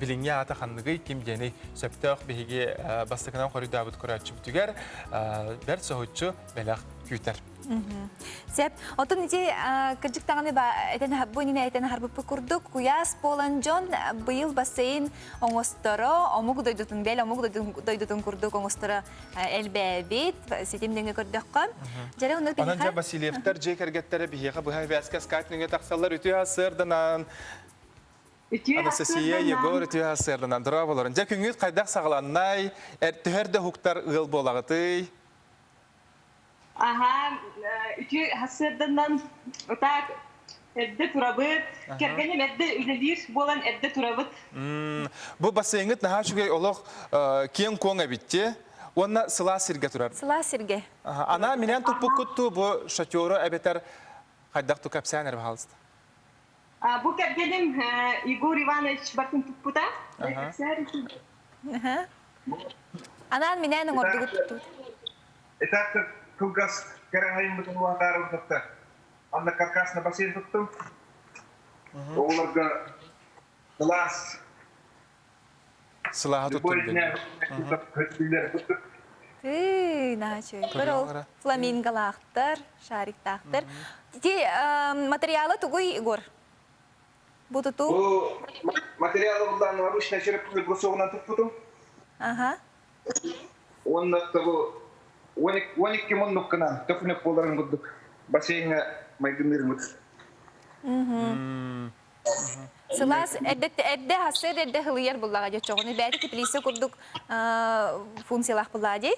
билиҥҥи аата ханныгый, ким диэний сөптөөх биһиги бастакынан хоруйдаабыт көрөөччүбүтүгэр бэрт соһуччу бэлэх күүтэр. Сөп. Отон ити кырдьык даҕаны этэн бу иннинэ этэн аһарбыппыт курдук куйаас буолан дьон быйыл бассейн оҥосторо омук дойдутун бэл омук дойдутун курдук оҥосторо элбээбит ситим нөҥүө көрдөххө. Дьэрэ онно Онон дьэ Васильевтар дьиэ кэргэттэрэ биһиэхэ быһа эбээскэ скайп нөҥүө тахсаллар үтүө сыарданан Анастасия, Егор үтүө сыарданан дорооболорун. Дьэ күҥҥүт хайдах саҕаланнай, төһөр да уһуктар ыал буолаҕытый? Аһаа, үтүө сарсыарданан так эрдэ турабыт. Кэргэним эрдэ үлэлиир буолан эрдэ турабыт. Бу бассейҥыт наһаа үчүгэй олох киэҥ-куоҥ эбит дии. Уонна сылаас сиргэ турар. Сылаас сиргэ. Анаа минээн туппуккут дуу бу шатеру эбэтэр хайдах ту кэпсээн эрэ баһаалыста. Бу кэргэним Егор Иванович бартын туппута. Анаан минээн оҥордугут туттубут. Итак, кылгас кэрэһайыммытын улаатаарыбытта. Анна каркасна бассейн туттум. Оҕолорго кылаас Сылааһа туттум Тыы, наачы. Көрөл фламинголаахтар, шариктаахтар. Ити материала тугуй, Егор? Бу тутуу? Бу материалы буллаан обычно черепкы брусогунан туппутум. Ага. Уонна бу 12 муннукканан төкүнүк буоларын курдук бассейҥа майгынныырмыт. Сылаас эрдэ эрдэ хассыар эрдэ хылыйар буллаҕа дьэ чоҕуну бэйэтэ теплица курдук функциялаах буллаҕа дии.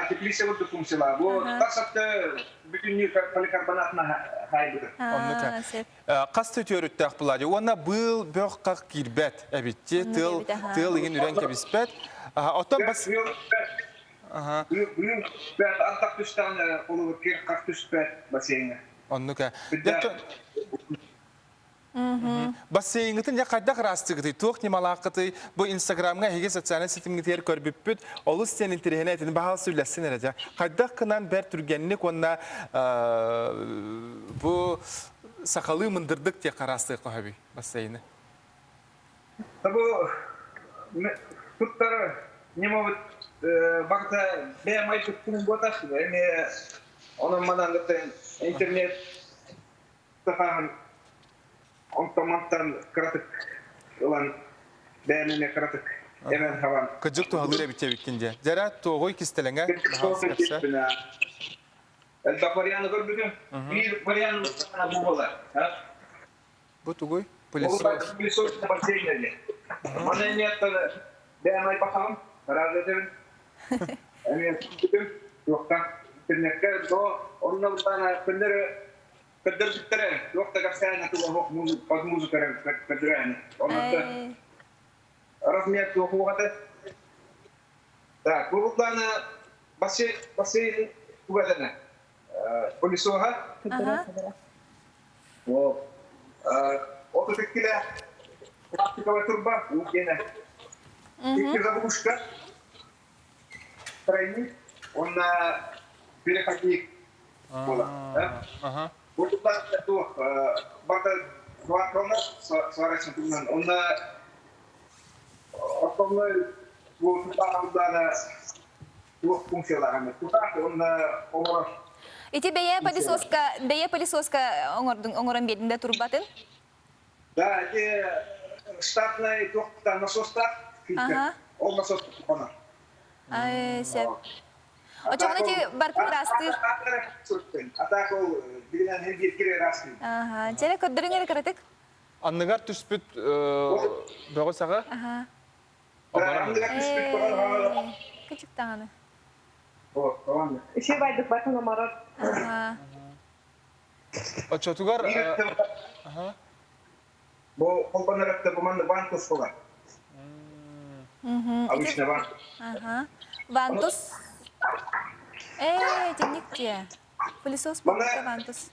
Теплица курдук функциялаах. Бу тас өттө бүтүннүү поликарбонатына хаайбыта. Оннука. Хас төтүөрүттээх буллаҕа дии. Уонна быыл бөх хах киирбэт эбит дии. Тыал тыал иҥин үрэн кэбиспэт. Оттон бас Быыл бэт антах түстэҕинэ холобур кир хах түспэт бассейҥа. Оннук ээ. Бассейҥытын дьэ хайдах ыраастыгытый, туох ньымалааххытый? Бу Инстаграмҥа эһиги социальнай ситимҥитигэр көрбүппүт. Олус диэн интэриэһинэй этин баһаалыста үллэстин эрэ дьэ. Хайдах гынан бэрт түргэнник уонна бу сахалыы мындырдык диэххэ ыраастыахха сөбүй бассейны? Бу туттар ньымабыт барыта бэйэм айбыттым буотах, эмиэ онон манан интернет сахаһын онтон-мантан кыратык ылан бэйэм эмиэ кыратык эбэн хабан. Кыдьык туһалыыр эбит эбиккин дьэ. Дьэрэ туоҕуй кистэлэҥэ? Элбэх варианы көрбүтүм. Биир вариант бу буолар. Бу тугуй? Пылесос. Пылесос бассейн диye. Маны эмиэ бэйэм айбатаҕым, разыдыбын. Эмиэ күтүм, туохтан интернеккэ до онно бултаана көннөрү көрдөрбүттэрэ, туох да кэпсээн туох музыка көрдөрөөнү. Онно размер туох уоҕата. Так, бу бултаана бассейн бассейн тугадана. Пылесоһа. Вот. Отут иккилээх пластиковая турба, уу диэнэ. Икки заглушка, тройник, уонна переходник буолар. Бу туох барыта сваркалар сварочный туһунан. Онно основной бу тутаах туох функциялааҕын тутаах уонна олорор Ити бэйэ пылесоска бэйэ пылесоска оҥордуҥ оҥорон биэрдиҥ да турбатын? Да, ити штатный туохтан насостаах фильтр. Ол насос хонор. Ай, сөп. Очоҕуна ити барытын ыраастыыр. Атаак ол билинэн хин биир кире ыраастыыр. Аха, чэрэ көрдөрүҥ эрэ кыратык. Анныгар түспүт бөҕү саҕа. Аха. Анныгар түспүт бөҕү Кычык даҕаны. Үчүгэй байдык батын оморор. Оччотугар Бу холбонор өттө бу манна вантус буолар. Обычно вантус. Вантус. Ээ, итинник дьиэ. Пылесос буолбута вантус.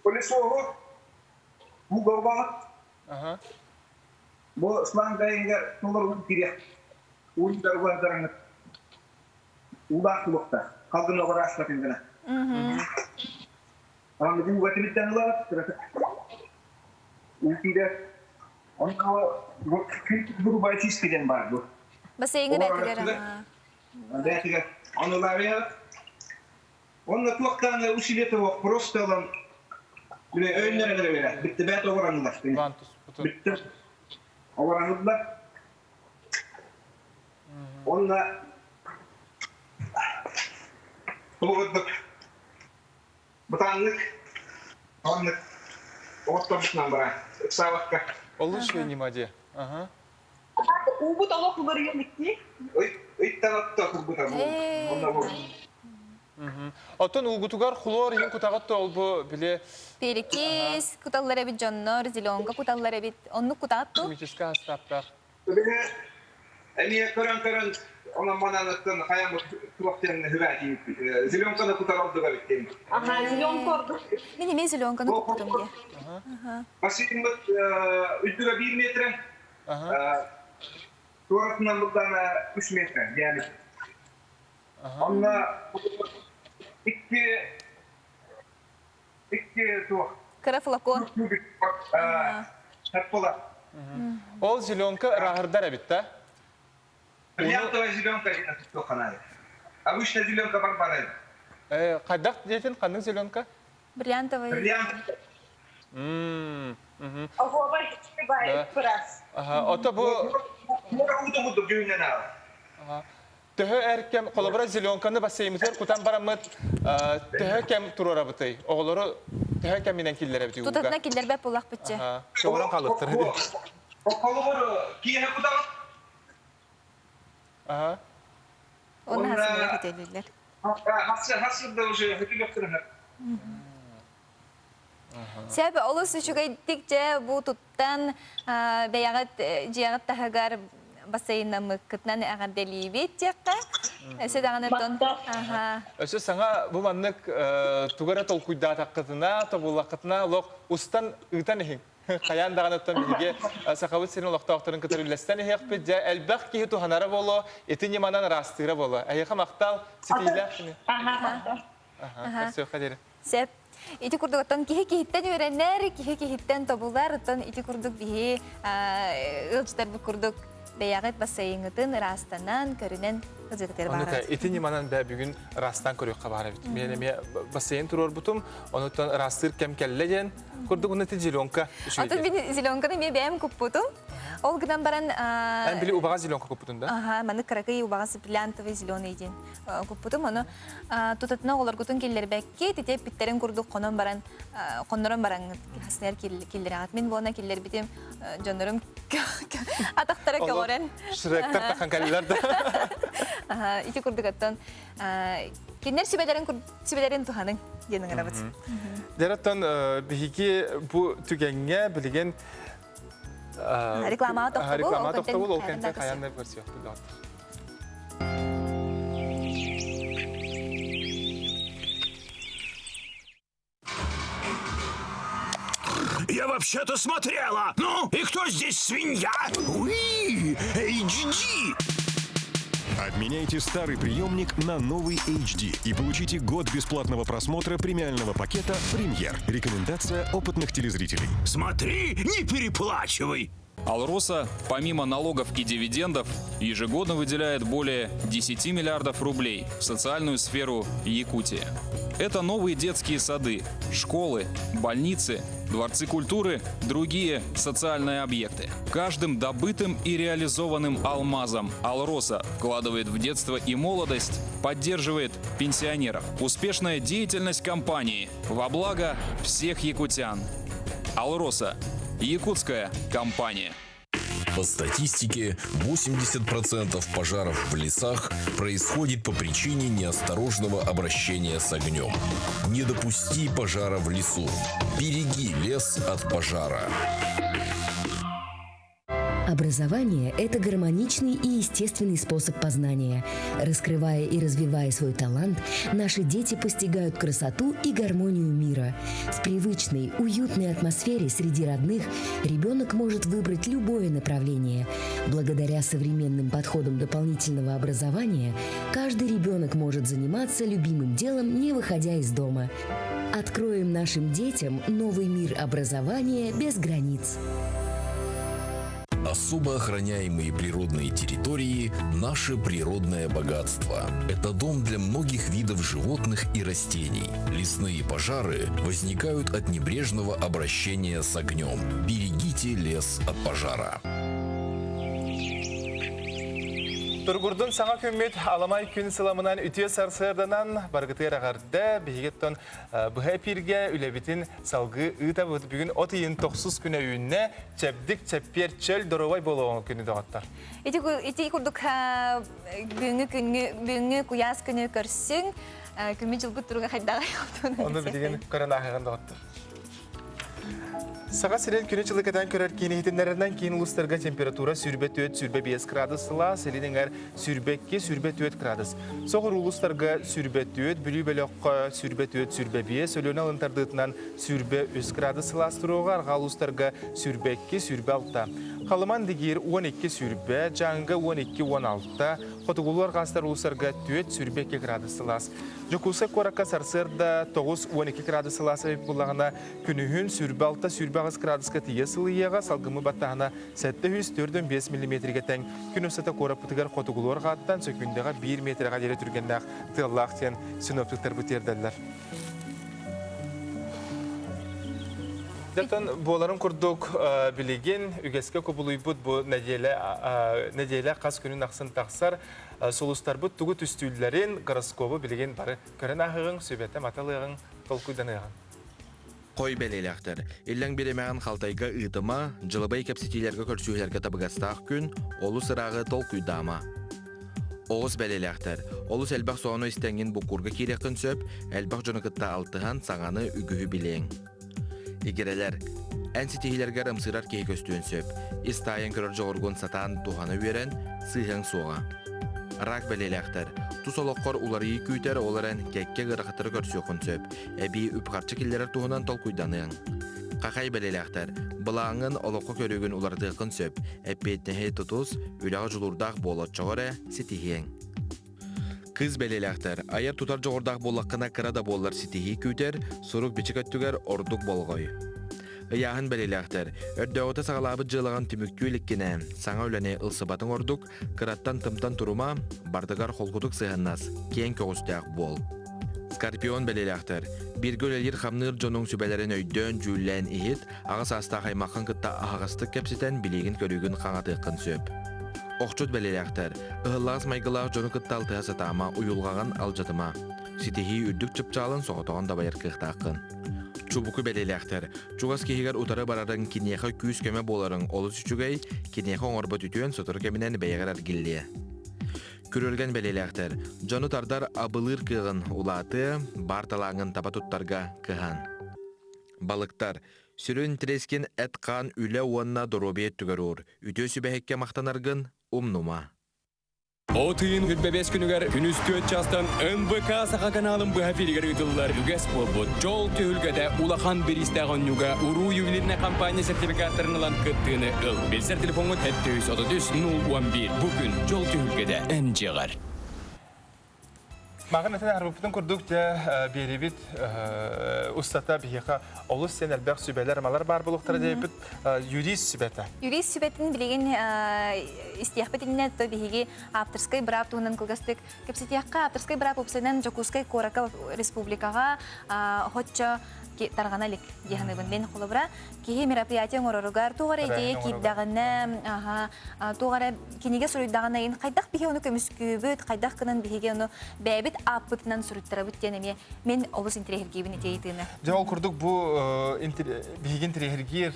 Пылесоһу бу Ага. Бу шлангайыгар толору кириэх. Уйдар уһадарыңыт. Уулаах тулуохтаах. Халгын оҕураастатын гына. Аны бу угатыбыттан ылабыт, кыратык. Уу киирэр. Онно грубая чистка диэн баар бу. Бассейҥа бээтигэр. Бээтигэр. Ону ылаабыйабыт. Онно туохтаан усилиета суох, просто ылан өйөннөрөн эрэ берет. Битте бэт оҕуранылар. Битте оҕуранылар. Онно тугурдук бытааннык оннук оҕотторбутунан баран ыксаабакка. Олус ньыма дии. Аха. Уубут олох уларыйан икки. Ыйтан отто турбута бу. Онно бу. Оттон уугутугар хлор иһин кутаҕыт ол бу били Перекис куталлар эбит дьоннор, зеленка куталлар эбит. Оннук кутаҕыт ту? Химическэй астааптаах. Биле эмиэ көрөн-көрөн онон мананыттан хайам туох диэн хүбээтиин зеленканы кутар ордук эбит диэн. Аха, зеленка ордук. Мин эмиэ зеленканы куппутум дии. Бассейнмыт үрдүгэ 1 метр. Туоратынан булдаана 3 метр диаметр. Онно икки икки туох Кыра флакон. Таппыла. Ол зеленка ырааһырдар эбит да? Бриллиантовая зеленка туохханаай. Обычная зеленка бар барай. Хайдах диэтин ханнык зеленка? Бриллиантовая. Бриллиант. Оһуобай бай бырас. Ото бу Төһө эр кэм, холобура, зеленканы бассеймытыгар кутан бараммыт, төһө кэм туруорабытый? Оҕолору төһө кэминэн киллэрэбитий ууга? Тутатына киллэрбэт буоллахпытчы. Чоҕуран хаалыктар. Холобур, киэһэ кутаҕын. Аха. Онно хасыгар хөтөлүллэр. Хас хас да уже хөтөлөхтөрүнэр. Сөп, олус үчүгэйдик дьэ бу туттан бэйэҕит дьиэҕит таһыгар бассейнаммыккытынан эҕэрдэлиибит диэххэ. Өссө даҕаны тон. Өссө саҥа бу маннык тугу эрэ толкуйдаатаххытына, тобуллаххытына олох устан ыытан иһиҥ. Хайаан даҕаны оттон биһиги Сахабыт сирин олохтоохторун кытары үллэстэн иһиэхпит. Дьэ, элбэх киһи туһанара буолуо, ити ньыманан ыраастыыра буолуо. Эһиэхэ махтал, ситиһиилээх күнү. Аха. Көрсүөххэ диэри. Сөп. Ити курдук оттон киһи киһиттэн үөрэнэр, киһи киһиттэн тобулар, оттон ити курдук биһи ыалдьытарбыт курдук бэйэҕит бассейҥытын ыраастанан, көрүнэн ыдьытытыар баарат. Ити ньыманан бэ бүгүн ыраастаан көрүөххэ баар эбит. Мен эмиэ бассейн туруорбутум, онуттан ыраастыыр кэм кэллэ диэн курдук уну ити зеленка Атын мин зеленканы эмиэ бэйэм куппутум. Ол гынан баран... Эн били убаҕас зеленка куппутун да? Аха, маны кыракый убаҕас бриллиантовый зеленый диэн куппутум. Ону тутатына оҕолоргутун киллэрбэкки, тите эппиттэрин курдук хонон баран, хоннорон баран хасныгар киллэрэҕит. Мин буона киллэрбитим дьоннорум атахтара көҕөрөн. Шректар тахан кэллилэр да. Ити курдук оттон кинилэр сүбэлэрин сүбэлэрин туһаныҥ диэн ыҥырабыт. Дьэ, биһиги бу түгэҥҥэ билигин Рекламаҕа тохтобул, рекламаҕа тохтобул, ол кэнтэн хайаан да көрсүөхпүт доҕоттор. Я вообще-то смотрела! Ну, и кто здесь свинья? Уи! HD! Обменяйте старый приемник на новый HD и получите год бесплатного просмотра премиального пакета «Премьер». Рекомендация опытных телезрителей. Смотри, не переплачивай! Алроса, помимо налогов и дивидендов, ежегодно выделяет более 10 миллиардов рублей в социальную сферу Якутии. Это новые детские сады, школы, больницы, дворцы культуры, другие социальные объекты. Каждым добытым и реализованным алмазом Алроса вкладывает в детство и молодость, поддерживает пенсионеров. Успешная деятельность компании во благо всех якутян. Алроса Якутская компания. По статистике, 80% пожаров в лесах происходит по причине неосторожного обращения с огнем. Не допусти пожара в лесу. Береги лес от пожара. Образование – это гармоничный и естественный способ познания. Раскрывая и развивая свой талант, наши дети постигают красоту и гармонию мира. В привычной, уютной атмосфере среди родных ребенок может выбрать любое направление. Благодаря современным подходам дополнительного образования каждый ребенок может заниматься любимым делом, не выходя из дома. Откроем нашим детям новый мир образования без границ. Особо охраняемые природные территории – наше природное богатство. Это дом для многих видов животных и растений. Лесные пожары возникают от небрежного обращения с огнем. Берегите лес от пожара. Тургурдун саҥа күммүт аламай күн сыламынан үтүө сарсыарданан баргытыар эҕэрдэ биһигиттэн быһа эпииргэ үлэбитин салгыы ыытабыт. Бүгүн от ыйын тохсус күнэ үүннэ чэбдик чэппиэр чөл доруобай буолуоҕун күнү доҕоттор. Ити, ити курдук бүгүҥҥү күҥҥү бүгүҥҥү куйаас күнү көрсүҥ күммүт дьылбыт туруга хайдаҕай Ону билигин көрөн ааһыгын доҕоттор. Саха сирин күнү-дьылы кэтээн көрөр киин иһитиннэрэринэн киин улуустарга температура 24-25 градус сылаас, илин эҥэр 22-24 градус. Соҕуруу улуустарга 24, Бүлүү бөлөххө 24-25, Өлүөнэ алын тардыытынан 23 градус сылаас туруоҕа, арҕаа улуустарга 22-26. Халыман Дигиир 12-20, Дьааҥыга 12-16, Хотугулуу арҕаастар улуустарга 4-22 градус сылаас. Дьокуускай куоракка сарсыарда 9-12 градус сылаас эбит буоллаҕына, күнүһүн 26-28 градуска тиийэ сылыйыаҕа, салгымы баттаһына 745 миллиметргэ тэҥ. Күн устата куораппытыгар хотугулуу арҕааттан сөкүүндэҕэ 1 метрэҕэ диэри түргэннээх тыаллаах диэн синоптиктарбыт тиэрдэллэр. Дьэ, буоларын курдук билигин үгэскэ кубулуйбут бу нэдиэлэ нэдиэлэ хас күнүн ахсын тахсар сулустарбыт тугу түстүүллэрин гороскобу билигин бары көрөн ааһыаҕыҥ, сүбэтэ маталыаҕыҥ, толкуйданыаҕыҥ. Хой бэлиэлээхтэр. Иллэҥ бириэмэҕин халтайга ыытыма, дьылабай кэпсэтиилэргэ көрсүһүүлэргэ табыгастаах күн, олус ырааҕы толкуйдаама. Оҕус бэлиэлээхтэр. Олус элбэх сонуну истэҥҥин буккуурга киириэххин сөп, элбэх дьону кытта алтыһан саҥаны үгүһү билиэҥ. Игирэлэр. Эн ситиһиилэргэр ымсыырар киһи көстүөн сөп. Ис таайан көрөр дьоҕургун сатаан туһана үөрэн, сыыһыаҥ суоҕа. Рак бэлиэлээхтэр. Тус олоххор уларыйыы күүтэр, ол эрэн кэккэ ыарахаттары көрсүөххүн сөп. Эбии үп-харчы киллэрэр туһунан толкуйданыаҥ. Хахай бэлиэлээхтэр. Былааҥҥын олоххо көрүүгүн уларытыаххын сөп. Эппиэтинэһи тутус, үлэҕэ дьулуурдаах буол, оччоҕо эрэ ситиһиэҥ. Кыыс бэлиэлээхтэр, айар-тутар дьоҕурдаах буоллаххына кыра да буоллар ситиһии күүтэр, сурук-бичик өттүгэр ордук болҕой. Ыйааһын бэлиэлээхтэр, өрдөөҕүтэ саҕалаабыт дьыалаҕын түмүктүү иликкинэ, саҥа үлэни ылсыбатыҥ ордук, кыраттан тымтан турума, бардыгар холкутук сыһыаннас, киэҥ көҕүстээх буол. Скорпион бэлиэлээхтэр. Бииргэ үлэлиир-хамныыр дьонуҥ сүбэлэрин өйдөөн, дьүүллээн иһит, аҕа саастаах аймаххын кытта аһаҕастык кэпсэтэн билиигин-көрүүгүн хаҥатыаххын сөп. Охчут бэлиэлээхтэр. Ыһыллаҕас майгылаах дьону кытта алтыһа сатаама, уйулҕаҕын алдьатыма. Ситиһии үрдүк чыпчаалын соҕотоҕун дабайар кыахтааххын. Чубуку бэлиэлээхтэр. Чугас киһигэр утары барарыҥ киниэхэ күүс-көмө буоларыҥ олус үчүгэй, киниэхэ оҥорбут үтүөн сотору кэминэн бэйэҕэр эргиллиэ. Күрүлгэн бэлиэлээхтэр. Дьону тардар абылыыр кыаҕын улаатыа, баар талааҥҥын таба туттарга кыһан. Балыктар. Сүрүн интэриэскин эт-хаан үлэ уонна доруобуйа өттүгэр уур. Үтүө сүбэһиккэ махтанаргын умнума. От ыйын 25 күнүгэр күнүс 4 чаастан НВК Саха каналын быһа эфиригэр ыытыллар үгэс буолбут Дьол түһүлгэтэ улахан бириистээх оонньууга уруу ювелирнай компания сертификаттарын ылан кыттыыны ыл. Билсэр телефоҥҥут 733 011 бу күн Дьол түһүлгэтэ эн дьиэҕэр. Маған этен арбыппытын курдук дьэ биэрибит устата биһиэхэ олус сен элбэх сүбэлэр малар баар буолуохтара диэбит юрист сүбэтэ. Юрист сүбэтин билигин истиэхпит иннинэ то биһиги авторскай быраап туһунан кылгастык кэпсэтиэххэ. Авторскай быраап уопсайынан Дьокуускай куоракка республикаҕа хоччо тарҕана илик дии саныыбын. Мин холобура киһи мероприятие оҥороругар туох эрэ идея киирдэҕинэ, аха, туох эрэ кинигэ суруйдаҕына ин хайдах биһи ону көмүскүүбүт, хайдах гынан биһиги ону бэйэбит ааппытынан суруйтарабыт диэн эмиэ мин олус интэриэһиргиибин ити ыйытыыны. Дьэ ол курдук бу биһиги интэриэһиргиир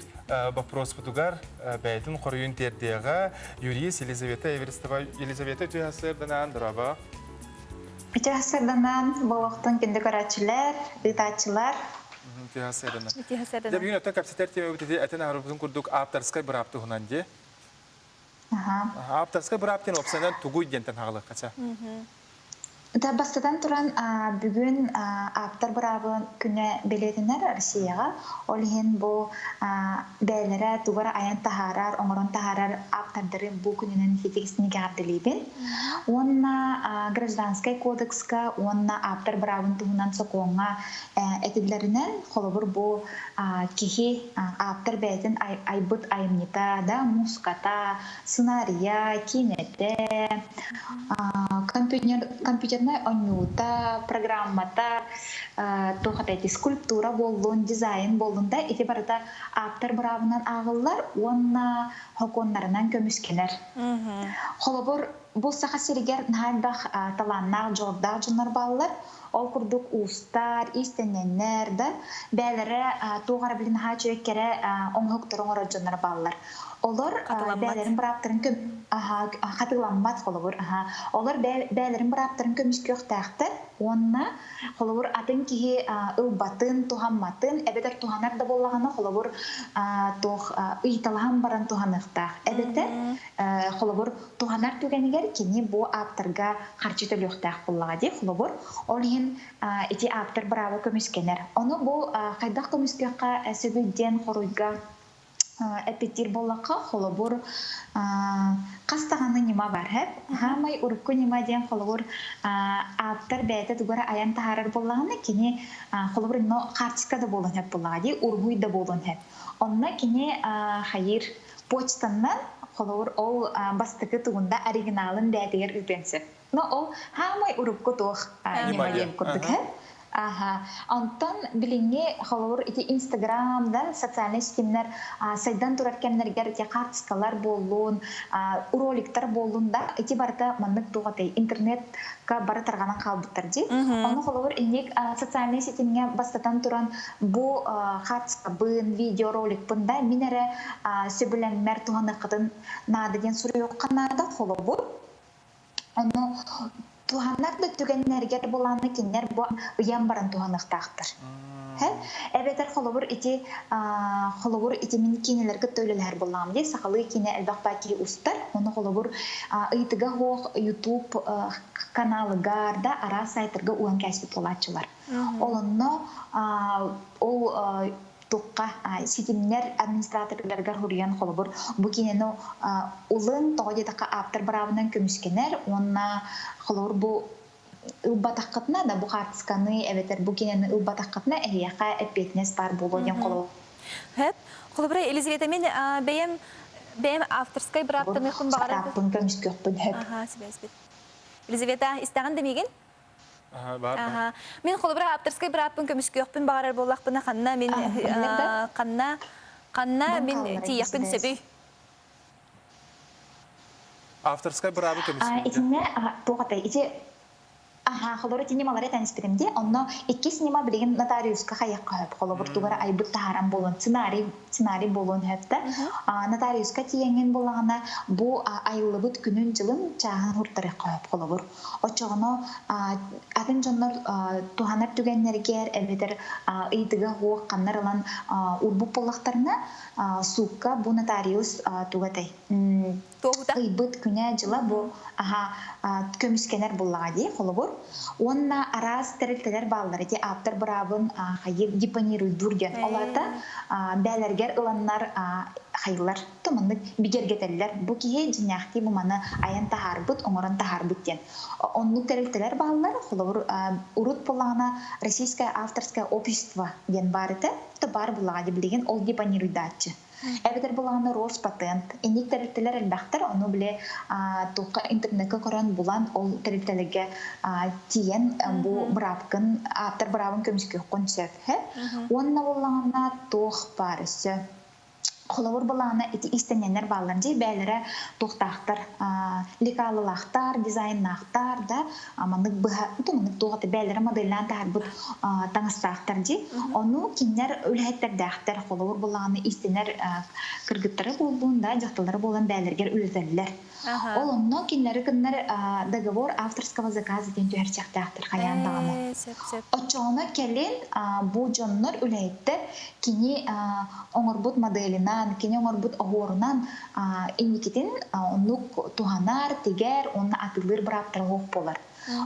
боппуруоспутугар бэйэтин хоруйун тиэрдиэҕэ юрист Елизавета Эверстова. Елизавета үтүө сарсыарданан, дорообо. Үтүө сарсыарданан, буолуохтун күндү көрөөччүлэр, ыытааччылар. Үтүө сарсыарданан. Үтүө сарсыарданан. Дьэ бүгүн өттөн кэпсэтэр темабыт ити этэн аһарбытын курдук ааптарскай быраап туһунан дии. Ааптарскай быраап диэн уопсайынан тугуй диэнтэн хаалыахха Да, бастатан туран, бүгүн ааптар быраабын күнэ бэлиэтэнэр Россияҕа. Ол иһин бу бэйэлэрэ тугу эрэ айан таһаарар, оҥорон таһаарар ааптардары бу күнүнэн итигэстик эҕэрдэлиибин. Уонна Гражданскай кодекска уонна ааптар быраабын туһунан сокуоҥҥа этиллэринэн, холобур, бу киһи ааптар бэйэтин айбыт айымньыта да, муусуката, сценарийа, киинэтэ, компьютернай оонньуута, программата, туох этэй скульптура буоллун, дизайн буоллун да, ити барыта ааптар быраабынан ааҕыллар уонна сокуоннарынан көмүскэнэр. Холобур, бу Саха сиригэр наһаа элбэх талааннаах, дьоҕурдаах дьоннор бааллар. Ол курдук уустар, иистэнньэннэр да бэйэлэрэ туох эрэ билин наһаа үчүгэй кэрэ оҥоһуктары оҥорор дьоннор бааллар. Олор бэйэлэрин бырааптарын көм хатыламмат холобур олор бэйэлэрин бырааптарын көмүскүөхтээхтэр уонна холобур атын киһи ылбатын, туһамматын эбэтэр туһанар да буоллаҕына холобур туох ыйыталаһан баран туһаныахтаах эбэтэр холобур туһанар түгэнигэр кини бу ааптарга харчы төлүөхтээх буоллаҕа дии холобур ол иһин ити ааптар бырааба көмүскэнэр ону бу хайдах көмүскүөххэ сөбүй диэн хоруйга эппиттиир буоллахха холобур хас даҕаны ньыма бар хэп хаамай урукку ньыма диэн холобур ааптар бэйэтэ тугу эрэ айан таһаарар буоллаҕына кини холобур но хаартыска да буолуон сөп буоллаҕа дии уруһуй да буолуон сөп онно кини хайыыр почтаннан холобур ол бастакы тугунда оригиналын бэйэтигэр ыытыан сөп но ол хаамай урукку туох ньыма диэн курдук һэ Аха. Онтон билиҥҥи холобур ити Инстаграм да социальнай ситимнэр сайдан турар кэмнэригэр ити хаартыскалар буоллун, роликтар буоллун да ити барыта маннык туох этэй интернетка бары тарҕанан хаалбыттар дии. Ону холобур инник социальнай ситимҥэ бастатан туран бу хаартыскабын, видеороликпын да мин эрэ сөбүлэҥмэр туһаныаххытын наада диэн суруйуохха наада холобур. Ону туһанар да түгэннэригэр булааны кинилэр бу ыйан баран туһаныахтаахтар. Эбэтэр холобур ити холобур ити мин киинэлэргэ кытта үлэлэһэр буоллаҕым дии сахалыы киинэ элбэх баа киһи устар ону холобур ыйытыга суох YouTube каналыгар да араас сайтарга уган кээспит буолааччылар. Ол онно ол тухха ситимнэр администратордарыгар хуруйан холобур бу киинэни улын тоҕо диэтэххэ ааптар быраабынан көмүскэнэр уонна холобур бу ылбатаххытына да бу хаартысканы эбэтэр бу киинэни ылбатаххытына эһиэхэ эппиэтинэс баар буолуо диэн холобур Хэп. Холобура, Елизавета, мин бэйэм бэйэм авторскай бырааптаныахпын баҕарабын. Көмүскүөхпүн хөп. Аха, сибээспит. Елизавета, истэҕин да миигин? Аха. Мин холобура ааптарскай бырааппын көмүскүөхпүн баҕарар буоллахпына ханна мин ханна ханна мин тиийэхпин сөбүй? Авторскай быраабы көмүскүүргэ. Итиннэ туох атай ити Аһаа, холобур, ити ньымалары этэн испитим дии. Онно иккис ньыма билигин нотариуска хайыахха сөп. Холобур, тугу эрэ айбыт таһааран буолуон, сценарий, сценарий буолуон сөп да. Нотариуска тиийэҥҥин буоллаҕына, бу айыллыбыт күнүн-дьылын чааһын ууртарыахха сөп, холобур. Оччоҕуна атын дьоннор туһанар түгэннэригэр эбэтэр ыйытыга суох ханнар ылан уурбут буоллахтарына, суукка бу нотариус туга этэй? Ыйбыт күнэ-дьыла бу аһа көмүскэнэр буллаҕа дии, холобур. Уонна араас тэрилтэлэр бааллар ити ааптар быраабын хайы депонируйдуур диэн. Ол аата бээлэргэр ыланнар хайылар маннык бигэргэтэллэр. Бу киһи дьиҥнээхтии бу маны айан таһаарбыт, оҥорон таһаарбыт диэн. Оннук тэрилтэлэр бааллар. Холобур, урут буоллаҕына Российское авторское общество диэн баар этэ. То баар буоллаҕа дии билигин ол депонируйдааччы. Эбэтэр буоллаҕына Роспатент. Инник тэрилтэлэр элбэхтэр, ону били туохха интернеккэ көрөн булан ол тэрилтэлэргэ тиийэн бу быраапкын, ааптар быраабын көмүскүөххүн сөп. Уонна буоллаҕына туох баар өссө? Холобур былаана ити иистэнньэннэр бааллар дии бээлэрэ туохтаахтар лекалылаахтар, дизайннаахтар да маннык быһа маннык туох аты бээлэрэ моделлаан таһаарбыт таҥастаахтар дии. Ону кинилэр үлэһиттэрдээхтэр холобур былааны иистэнэр кыргыттары буоллун да дьахталлары буолан бээлэргэр үлэтэллэр. Ол онно кинилэри кыннар договор авторского заказа диэн түһэрсиэхтээхтэр хайаан даҕаны. Оччоҕуна кэлин бу дьоннор үлэһиттэр кини оҥорбут моделинан, кини оҥорбут оһуорунан инникитин оннук туһанар, тигэр уонна атыылыыр бырааптара суох буолар.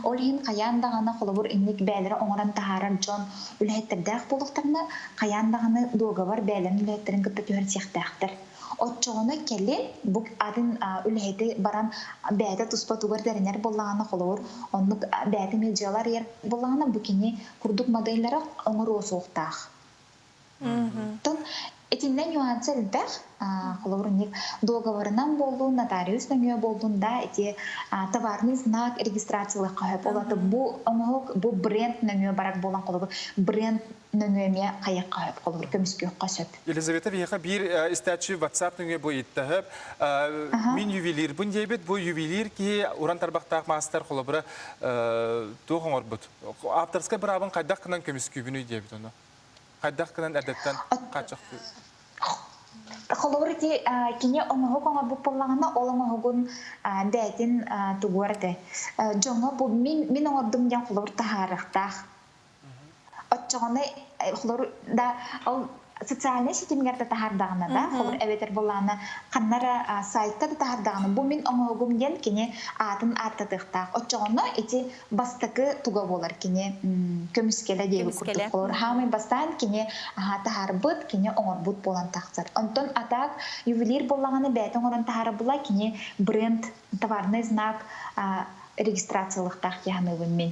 Ол иһин хайаан даҕаны холобур инник бээлэри оҥорон таһаарар дьон үлэһиттэрдээх буолуохтарына, хайаан даҕаны дуогабар бээлэрин үлэһиттэрин кытта түһэрсиэхтээхтэр. Оччоҕуна кэлин бу атын үлэһити баран бэйэтэ туспа тугар тэринэр буоллаҕына, холобур, оннук бэйэтэ эмиэ дьыала арыйар буоллаҕына, бу кини курдук моделлары оҥоруо суохтаах. Оттон итиннэ нюанса элбэх. Холобур, инник договорынан буоллун, нотариус нөҥүө буоллун да, ити товарный знак регистрациялыахха сөп. Ол аты бу оҥоһук, бу бренд нөҥүө барар буолан, холобур, бренд нөҥүө эмиэ хайыахха сөп, холобур, көмүскүөххэ сөп. Елизавета биһиэхэ биир истээччи WhatsApp нөҥүө бу ыйытта Мин ювелирбын диэбит, бу ювелир киһи уран тарбахтаах маастар холобура туох оҥорбут? Авторскай быраабын хайдах гынан көмүскүүбүнүй диэбит ону. Хайдах гынан эрдэттэн хааччахтыы? Холобур ити кини оҥоһук оҥорбут буоллаҕына, ол оҥоһугун бэйэтин тугуар этэ. Дьоҥҥо бу мин мин оҥордум диэн холобур таһаарыахтаах. Оччоҕуна холобур да ол социальнай ситимҥэр да таһаардаҕына да, холобур эбэтэр буоллаҕына ханна эрэ сайтка да таһаардаҕына бу мин оҥоһугум диэн кини аатын ааттатыахтаах. Оччоҕуна ити бастакы туга буолар кини көмүскэлэ диэбит курдук. Холобур хаамай бастаан кини таһаарбыт, кини оҥорбут буолан тахсар. Онтон атаак ювелир буоллаҕына бэйэтэ оҥорон таһаарар була кини бренд товарный знак регистрациялыахтаах дии саныыбын мин.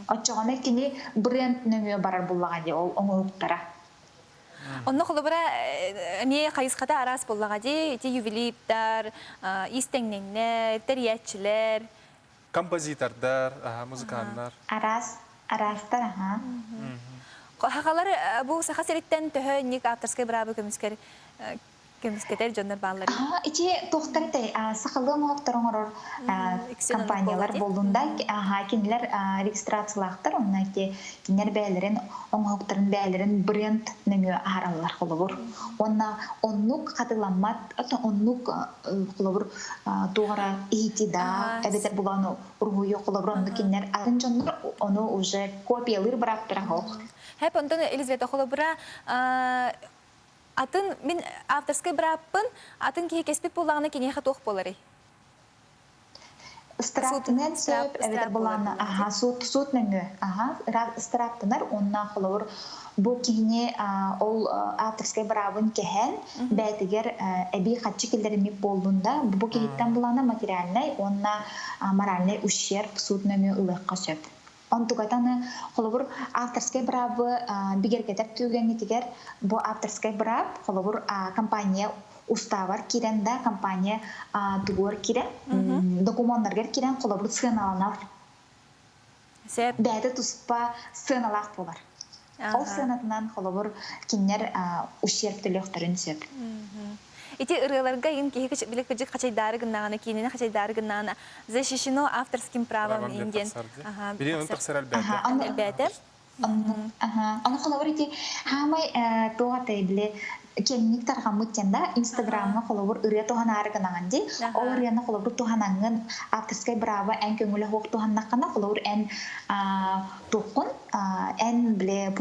Оччоҕуна кини бренд нөҥүө барар буллаҕа дии ол оҥоһуктара. Онно холобура эмиэ хайысхата араас буоллаҕа дии. Ити ювелирдар, иистэҥнэҥнэр, тэрийээччилэр. Композитордар, музыканнар. Араас, араастар, аха. Хахалар бу Саха сириттэн төһө инник авторскай быраабы көмүскэр көмүскэтэр дьоннор бааллар. Ити туохтар этэй сахалыы оҥоһуктар оҥорор компаниялар буоллун да кинилэр регистрациялаахтар онно ити кинилэр бэйэлэрин оҥоһуктарын бэйэлэрин бренд нөҥүө аһараллар холобур уонна оннук хатыламмат оннук холобур туох эрэ иһити да эбэтэр булану уруһуйу холобур оннук кинилэр атын дьоннор ону уже копиялыыр бырааптара суох. Хэп онтон Елизавета холобура Атын мин авторскай бырааппын атын киһи кэспит буоллаҕына киниэхэ туох буоларый? Ыстырааптыныан сөп, эбэтэр былаана аха суут суут нөҥүө аха ыстырааптанар уонна холобур бу киһини ол авторскай быраабын кэһэн бэйэтигэр эбии харчы киллэриммит буоллун да бу киһиттэн былаана материальнай уонна моральнай ущерб суут нөҥүө ылыахха сөп. Онтукатаны, холобур, авторскай быраабы бигэргэтэр түгэҥҥитигэр бу авторскай быраап, холобур, компания устаабар киирэн да, компания тугуар киирэн, докумуоннарыгар киирэн, холобур, сыаналанар. Бэйэтэ туспа сыаналаах буолар. Ол сыанатынан холобур кинилэр ущерб төлүөхтэрин сөп. Ити ырыаларга ин киһи били кыдьык хачайдаары гыннаҕына, киинэни хачайдаары гыннаҕына защищено авторским правом ин диэн. Били он тахсар элбээтэ. Элбээтэ. Ону холобур ити хаамай туох атай били кэнник тарҕаммыт диэн да инстаграмҥа холобур ырыа туһанаары гынаҕын дии ол ырыаны холобур туһанаҥҥын авторскай бырааба эн көҥүлэ суох туһаннаххына холобур эн туоххун эн били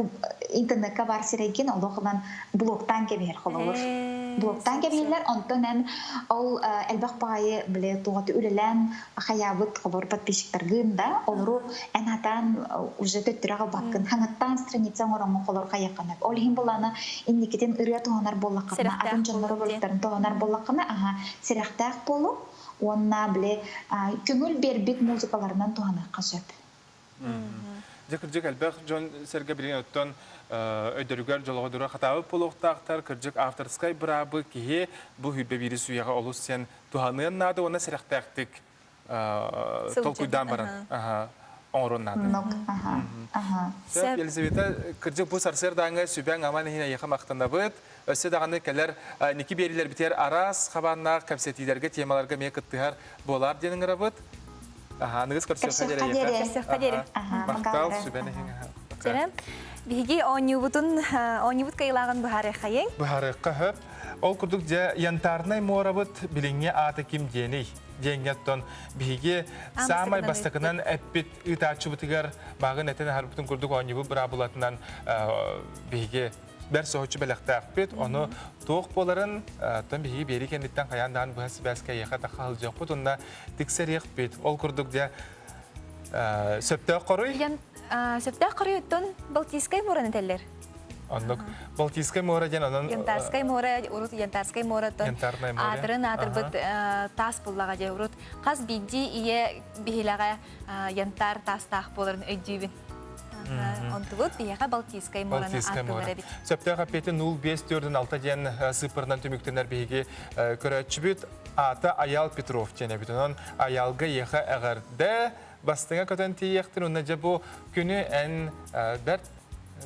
интернекка бар сирэйгин олох ылан блоктаан кэбиһэр холобур блоктаан кэбиһэллэр онтон эн ол элбэх баҕайы били туоҕа үлэлээн хайаабыт холобур подписчиктаргын да олору эн хатаан уже төттөрү аҕалбаккын хаҥаттаан страница оҥороҥҥун холор хайыаххына ол иһин булаана инникитин ырыа туһанар буоллаххына атын дьоннору роликтарын туһанар буоллаххына аха сэрэхтээх буолу уонна били көҥүл биэрбит музыкаларынан туһаныахха сөп Дьэ кырдьык элбэх дьон сэргэ билигин оттон өйдөрүгэр дьолоҕодура хатаабыт буолуохтаахтар. Кырдьык авторскай быраабы киһи бу сүүрбэ биирис үйэҕэ олус сен туһаныан наада уонна сэрэхтээхтик толкуйдаан баран оҥоруон наада. Сөп, Елизавета, кырдьык бу сарсыардааҥҥы сүбэҥ аман иһин эйиэхэ махтанабыт. Өссө даҕаны кэлэр ники биэриилэрбитигэр араас хабааннаах кэпсэтиилэргэ, темаларга эмиэ кыттыһар буолаар диэн ыҥырабыт. Аха, аныгыс көрсүөххэ диэри. Көрсүөххэ диэри. Махтал, сүбэн иһин. Чэрэ, биһиги оонньуубутун, оонньуубут кыайыылааҕын быһаарыаххайыҥ. Быһаарыахха сөп. Ол курдук дьэ янтарнай муорабыт билиҥҥи аата ким диэний? диэҥҥэ оттон биһиги саамай бастакынан эппит ыытааччыбытыгар бааҕын этэн аһарбытын курдук оонньуубут быраабылатынан биһиги бэр соһуччу бэлэхтээхпит. Ону туох буоларын оттон биһиги биэрии кэнниттэн хайаан даҕаны быһа сибээскэ эйиэхэ тахха сылдьыахпыт уонна тиксэриэхпит. Ол курдук дьэ сөптөөх хоруй. Сөптөөх хоруй оттон Балтийскай муораны этэллэр. Оннук. Балтийскай муора диэн онон Янтарскай муора, урут Янтарскай муораттан Янтарное море. аатырын аатырбыт таас буллаҕа дьэ урут хас биирдии ийэ биһилэҕэ янтар таастаах буоларын өйдүүбүн. Онтубут биһиэхэ Балтийскай муораны Балтийскай ааттыылар муора. эбит. Сөптөөх эппиэти 0546 диэн сыыппарынан түмүктэнэр биһиги көрөөччүбүт аата Аял Петров диэн эбит. Онон Аялга эйиэхэ эҕэрдэ бастыҥа көтөн тиийиэхтин уонна дьэ бу күнү эн бэрт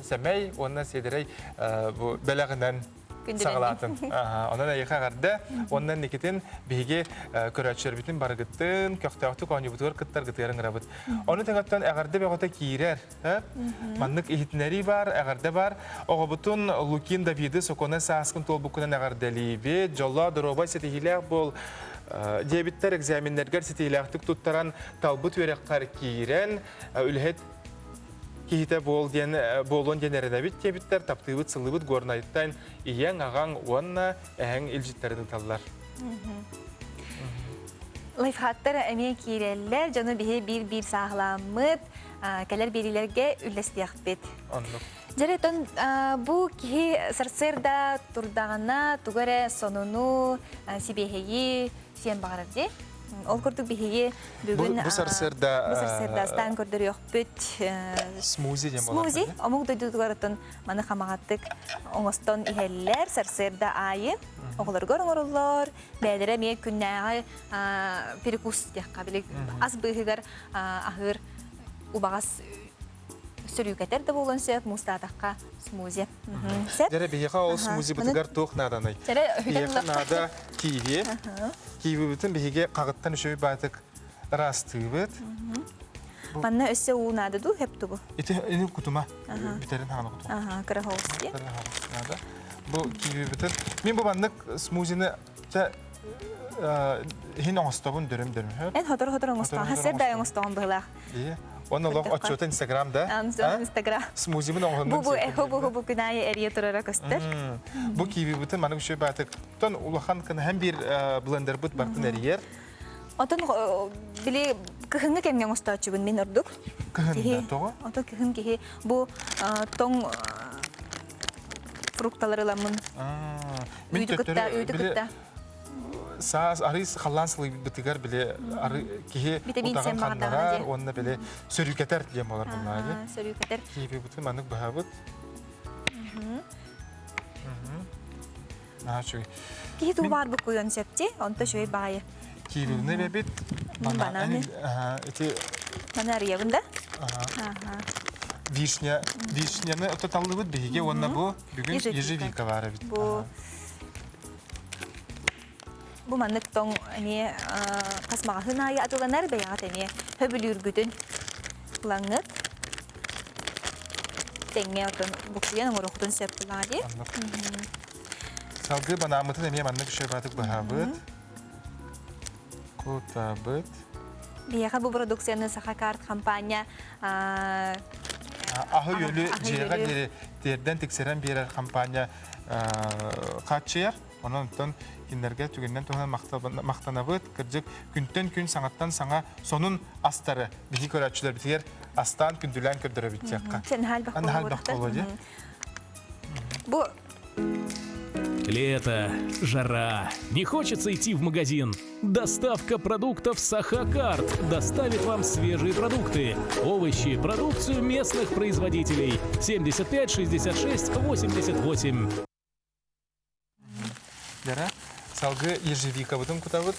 сэмэй уонна сиэдэрэй бу бэлэҕинэн саҕалаатын. Онон эйиэхэ эҕэрдэ уонна инникитин биһиги көрөөччүлэрбитин барыгыттын көхтөөхтүк оонньуубутугар кыттаргытыгар ыҥырабыт. Ону тэҥэттэн эҕэрдэ бөҕөтө киирэр. Маннык иһитиннэрии баар, эҕэрдэ баар. Оҕобутун Лукин Давиды сокуоннай сааскын туолбуккунан эҕэрдэлиибит. Дьоллоох, доруобай, ситиһиилээх буол. Диэбиттэр экзаменнэргэр ситиһиилээхтик туттаран талбыт үөрэххэр киирэн үлэһит киһитэ буол диэн буолуон диэн эрэнэбит диэбиттэр таптыыбыт сыллыбыт Горнайтан ийэҥ аҕаҥ уонна эһэҥ илдьиттэрин ыыталлар. Лайфхактар эмиэ киирэллэр, дьону биһи биир-биир сааһыламмыт, кэлэр биэриилэргэ үллэстиэхпит. Оннук. Дьэ, тон бу киһи сарсыарда турдаҕына тугу эрэ сонуну, сибиэһэйи сиэн баҕарар дии. Ол курдук биһиги бүгүн бу сарсыарда бу сарсыарда астаан көрдөрүөхпүт. Смузи диэн буолар. Смузи омук дойдутугар оттон маны хамаҕатык оҥостон иһэллэр сарсыарда аайы оҕолоругар оҥороллор. Бэйэлэрэ эмиэ күннээҕи перекус диэххэ били ас быыһыгар аһыыр убаҕас сөрүүкэтэр да буолуон сөп, муустаатахха смузи. Сөп? Дьэрэ биһиэхэ ол смузибытыгар туох нааданый? Биһиэхэ наада киви. Кивибытын биһиги хаҕыттан үчүгэй баатык ыраастыыбыт. Манна өссө уу наада дуу, хөп тубу? Ити ини кутума. Бүтерин хааны кутума. Аха, кыра хоус дии. Кыра хоус наада. Бу кивибытын. Мин бу маннык смузины иһин оҥостобун дөрүм-дөрүм. Эн хотору-хотору оҥостоҕун. Хасыр да оҥостоҕун быһылаах. Онно олох отчуота Инстаграм да? Инстаграм. Смузибын оҥоһуннум. Бу бу бу бу бу күн аайы эрийэ турара көстөр. Бу кивибытын маннык үчүгэй баатык. Тон улахан кына һәм биир блендербыт бартын эрийэр. Отон били кыһыҥҥы кэмҥэ оҥостооччубун мин ордук. Кыһын тоҕо? Отон кыһын киһи бу тоҥ фрукталары ыламмын. Үүтү кытта, үүтү кытта. Саас арыы халлаан сылыйбытыгар били ары киһи утаҕын ханнарар уонна били сөрүүкэтэр диэн буолар буоллаҕа Сөрүүкэтэр. Киһибитин маннык быһабыт. Наһаа үчүгэй. Киһи туу баар буккуйуон сөп дии, онто үчүгэй баайы. Киирүүнү бэбит. Бананы. Ити Маны арыйабын да? Вишня, вишняны ототаллыбыт биһиги уонна бу бүгүн ежевика баар эбит. Бу Бу маннык тоҥ эмиэ хас маҕаһыын аайы атыланар бэйэҕит эмиэ хөбүлүүргүтүн ылаҥҥыт тэҥҥэ отон буксуйан оҥоруоххутун сөп булаа дии. Салгыы банааммытын эмиэ маннык үчүгэй быһабыт. Кутабыт. Биһиэхэ бу продукцияны Сахакарт хампаанньа Аһы-үөлү дьиэҕэ диэри тиэрдэн тиксэрэн биэрэр хампаанньа хааччыйар. Онон оттон кинилэргэ түгэнинэн туһанан махтанабыт. Кырдьык, күнтэн күн саҥаттан саҥа сонун астары биһиги көрөөччүлэрбитигэр астаан күндүлээн көрдөрөбүт диэххэ. Наһаа элбэх буолуо дии. Бу Лето, жара, не хочется идти в магазин. Доставка продуктов Сахакарт доставит вам свежие продукты, овощи, продукцию местных производителей. 75 66 88. Дара, салгы ежевикабытын кутабыт.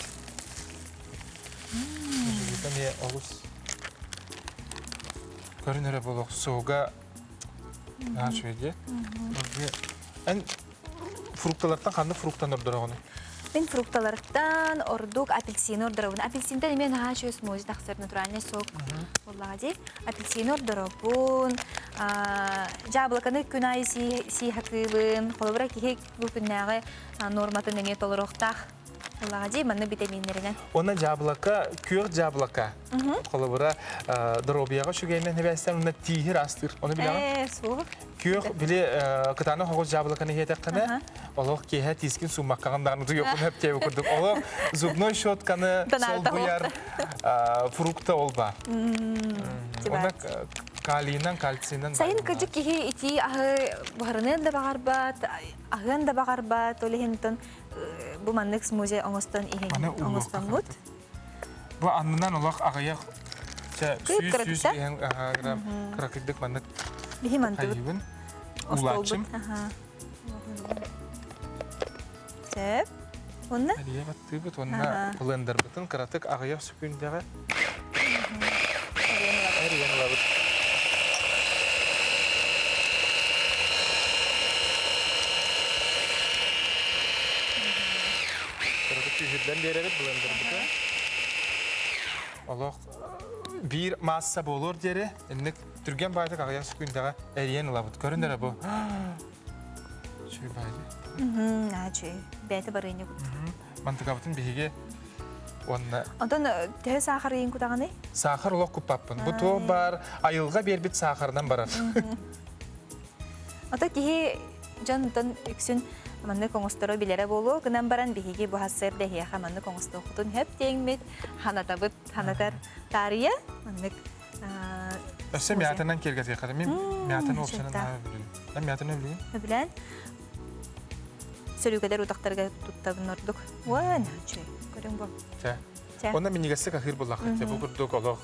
Ежевика эмиэ олус көрүнэрэ буолуох суга наһаа үчүгэй дии. Эн фрукталартан ханнык фруктан ордороҕуный? Мин фрукталарыттан ордук апельсины ордоробун. Апельсинтэн эмиэ наһаа үчүгэй смузи тахсар натуральный сок буоллаҕа дии. Апельсины ордоробун, дьаабылыканы күн аайы сии сатыыбын. Холобура киһи бу күннээҕи нуорматын эмиэ толоруохтаах буоллаҕа дии, манна битэмииннэринэн. Уонна дьаабылака, күөх дьаабылака. Холобура, доруобуйаҕа үчүгэйинэн эбээстэн уонна тииһи ыраастыыр. Ону билэҕин? Ээ, суох. Күөх, били кытаанах оҕус дьаабылаканы иһиэтэххинэ, олох киэһэ тиискин сууммаккаҕын даҕаны утуйуоххун сөп диэбит курдук. Олох зубной щетканы солбуйар фрукта ол баар. Онно калийынан, кальцийынан Сайын кырдьык киһи итии аһы буһарыныан да баҕарбат, аһыан да баҕарбат, ол иһин бу маннык смузи оҥостон иһин оҥостоммут. Бу аннынан олох аҕыйах 100 100 грамм кыракыйдык маннык Биһи мантыбыт. Уулааччым. Сөп. Уонна? Әлия баттыыбыт уонна блендербытын кыратык аҕыйах сөкүүндэҕэ эрийэн ылабыт. Кыратык күүһүрдэн биэрэбит блендербытын. Олох биир маасса буолуор диэри инник түргэн баайтык аҕыйах сөкүүндэҕэ эрийэн ылабыт. Көрүн эрэ бу. Чүй баайы. Чүй. Бэйэтэ барыанньа курдук. Мантыкабытын биһиги уонна Онтон төһө саахар ыйын кутаҕыный? Саахар олох куппаппын. Бу туох баар айылҕа биэрбит саахарынан барар. Ото киһи дьон онтон үксүн маннык оҥосторо билэрэ буолуо гынан баран биһиги бу сарсыарда эһиэхэ маннык оҥостуоххутун сөп диэҥмит ханатабыт ханатар таарыйа маннык Өссө мятанан киэргэтиэххэ. Мин мятаны уопсанан наһаа сөбүлүүбүн. Эн мятаны сөбүлүүгүн? Сөбүлээн. Сөрүүкэлэр утахтарга туттабын ордук. Уон, үчүгэй. Көрүҥ бу. Чэ. Онно минньигэстик аһыыр буоллаххыт. Бу курдук олох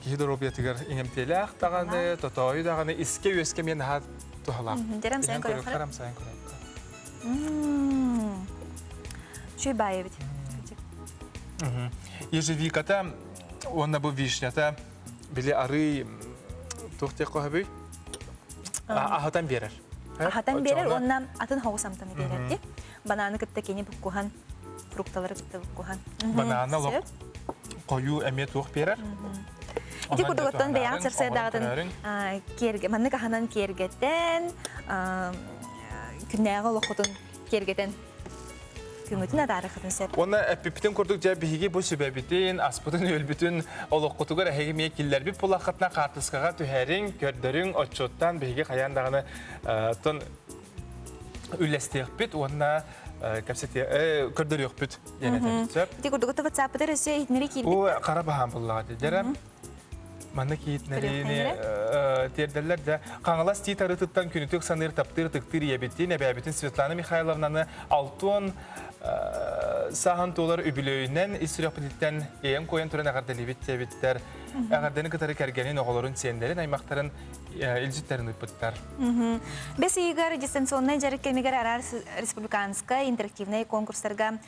киһи доруобуйатыгар иҥэмтиэлээх даҕаны, тотоойу даҕаны, искэ-үөскэ эмиэ наһаа туһалаах. Дьэрэ амсайан көрүөххэ. Амсайан көрүөххэ. Үчүгэй баай эбит. Ежевиката уонна бу вишнята били арыы туох диэххэ сөбүй? Аһатан биэрэр. Аһатан биэрэр уонна атын хоҕус амтаны биэрэр дии. Бананы кытта кини буккуһан, фрукталары кытта буккуһан. Бананы олох хойуу эмиэ туох биэрэр? Ити курдук оттон бэйэҕит сарсыардаҕытын киэргэ маннык аһынан киэргэтэн күннээҕи олоххутун киэргэтэн күҥҥүтүн атаарыаххытын сөп. Уонна эппиппитин курдук дьэ биһиги бу сүбэбитин, аспытын-үөлбүтүн олоххутугар эһиги эмиэ киллэрбит булаххытына хаартыскаҕа түһэриҥ, көрдөрүҥ, отчуоттаан биһиги хайаан даҕаны тон үллэстиэхпит уонна кэпсэтиэ көрдөрүөхпүт диэн этэбит сөп. Ити курдук WhatsApp-ытар өссө иһитиннэри киирбит. Оо, хара баһаам буллаҕа дии. Дьэрэ Манна киһитинэриини тиэрдэллэр да Хаҥалас тиит арыытыттан күнүтүк саныыр таптыыр ытыктыыр ийэбитин, эбээбитин Светлана Михайловнаны алтуон сааһын туолар үбүлүөйүнэн ис сүрэхпититтэн ийэм куойан туран эҕэрдэлиибит диэбиттэр. Эҕэрдэни кытары кэргэнин, оҕолорун, сиэннэрин, аймахтарын илдьиттэрин ыыппыттар. Бэс ыйыгар дистанционнай дьарык кэмигэр араас республиканскай интерактивнай конкурстарга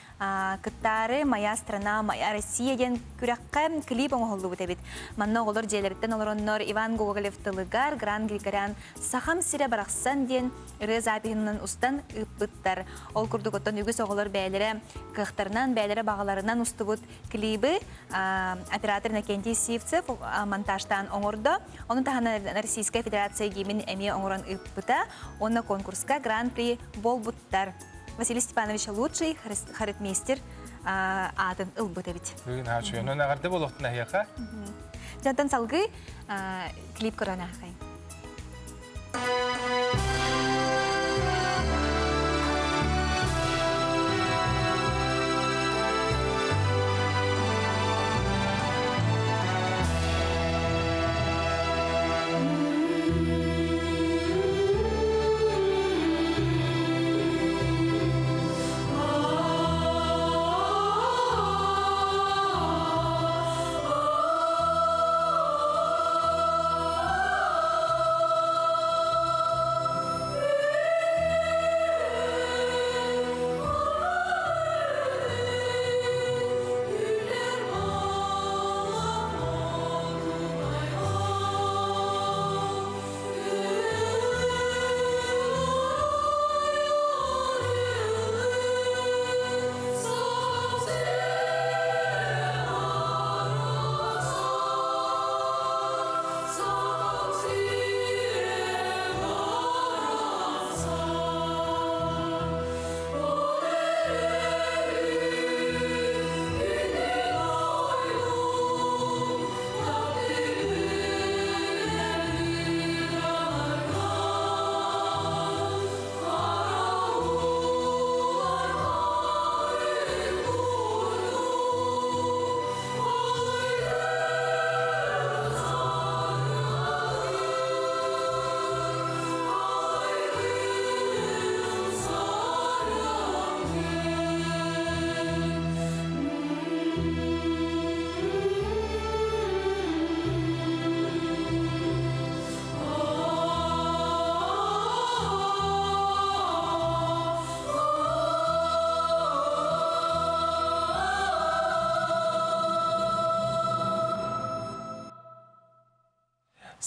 кыттаары «Моя страна, моя Россия» диэн күрэххэ клип оҥоһуллубут эбит. Манна оҕолор дьиэлэриттэн олороннор Иван Гоголев тылыгар Гран Григорян «Сахам сирэ барахсан» диэн ырыа запиһынан устан ыыппыттар. Ол курдук оттон үгүс оҕолор бэйэлэрэ кыахтарынан, бэйэлэрэ баҕаларынан устубут клибы оператор Иннокентий Сивцев монтажтаан оҥордо. Ону таһынан Российская Федерация гимн эмиэ оҥорон ыыппыта. Уонна конкурска гран-при буолбуттар. Василий Степанович лучший харитмейстер аатын ылбыт эбит. Бүгүн хаачуйан эҕэрдэ буолуохтун эһиэхэ. Дьонтон салгыы клип көрөн аахайын.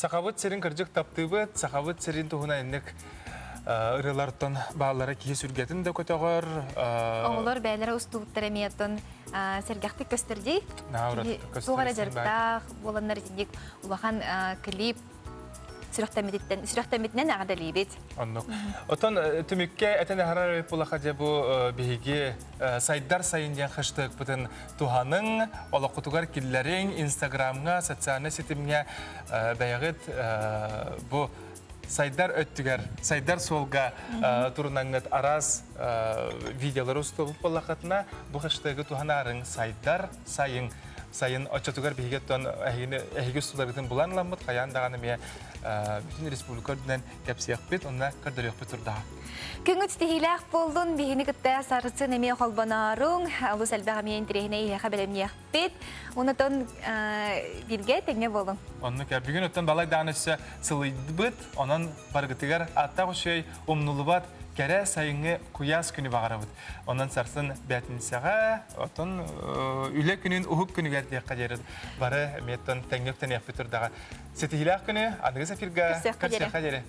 Сахабыт сирин кырдьык таптыыбыт, сахабыт сирин туһунан инник ырыалартан бааллара киһи сүргэтин да көтөҕөр. Оҕолор бэйэлэрэ устубуттар эмиэ оттон сэргэхтик көстөр дии. Туох эрэ дьарыктаах буоланнар итинник улахан клип сүрэхтэммититтэн сүрэхтэммитинэн эҕэрдэлиибит. Оннук. Отон түмүккэ этэн аһарар булаха дьэ бу биһиги сайдар сайын диэн хэштегпытын туһаныҥ, олоххутугар киллэриҥ, Инстаграмҥа, социальнай ситимҥэ бэйэҕит бу сайдар өттүгэр, сайдар суолга турунаҥҥыт араас видеолары устубут буоллаххытына, бу хэштегы туһанаарыҥ сайдар сайын сайын оччотугар биһиги оттон эһигини эһиги устууларгытын булан ыламмыт хайаан даҕаны эмиэ бүтүн республика үрдүнэн кэпсиэхпит уонна көрдөрүөхпүт турдаҕа. Күҥҥүт ситиһиилээх буоллун, биһини кытта сарсын эмиэ холбонооруҥ, олус элбэх эмиэ интэриэһинэй эһиэхэ бэлэмниэхпит. Онотон бииргэ тэҥҥэ буолуҥ. Оннук бүгүн оттон балай даҕаны өссө сылыйбыт, онон барыгытыгар ааттаах үчүгэй умнулубат кэрэ сайыҥҥы куйаас күнү баҕарабыт. Онон сарсын бээтинсэҕэ, оттон үлэ күнүн уһук күнүгэр диэххэ диэри бары эмиэ оттон тэҥҥэ үктэниэхпит турдаҕа. Ситиһиилээх күнү аныгыс эфирга көрсүөххэ диэри.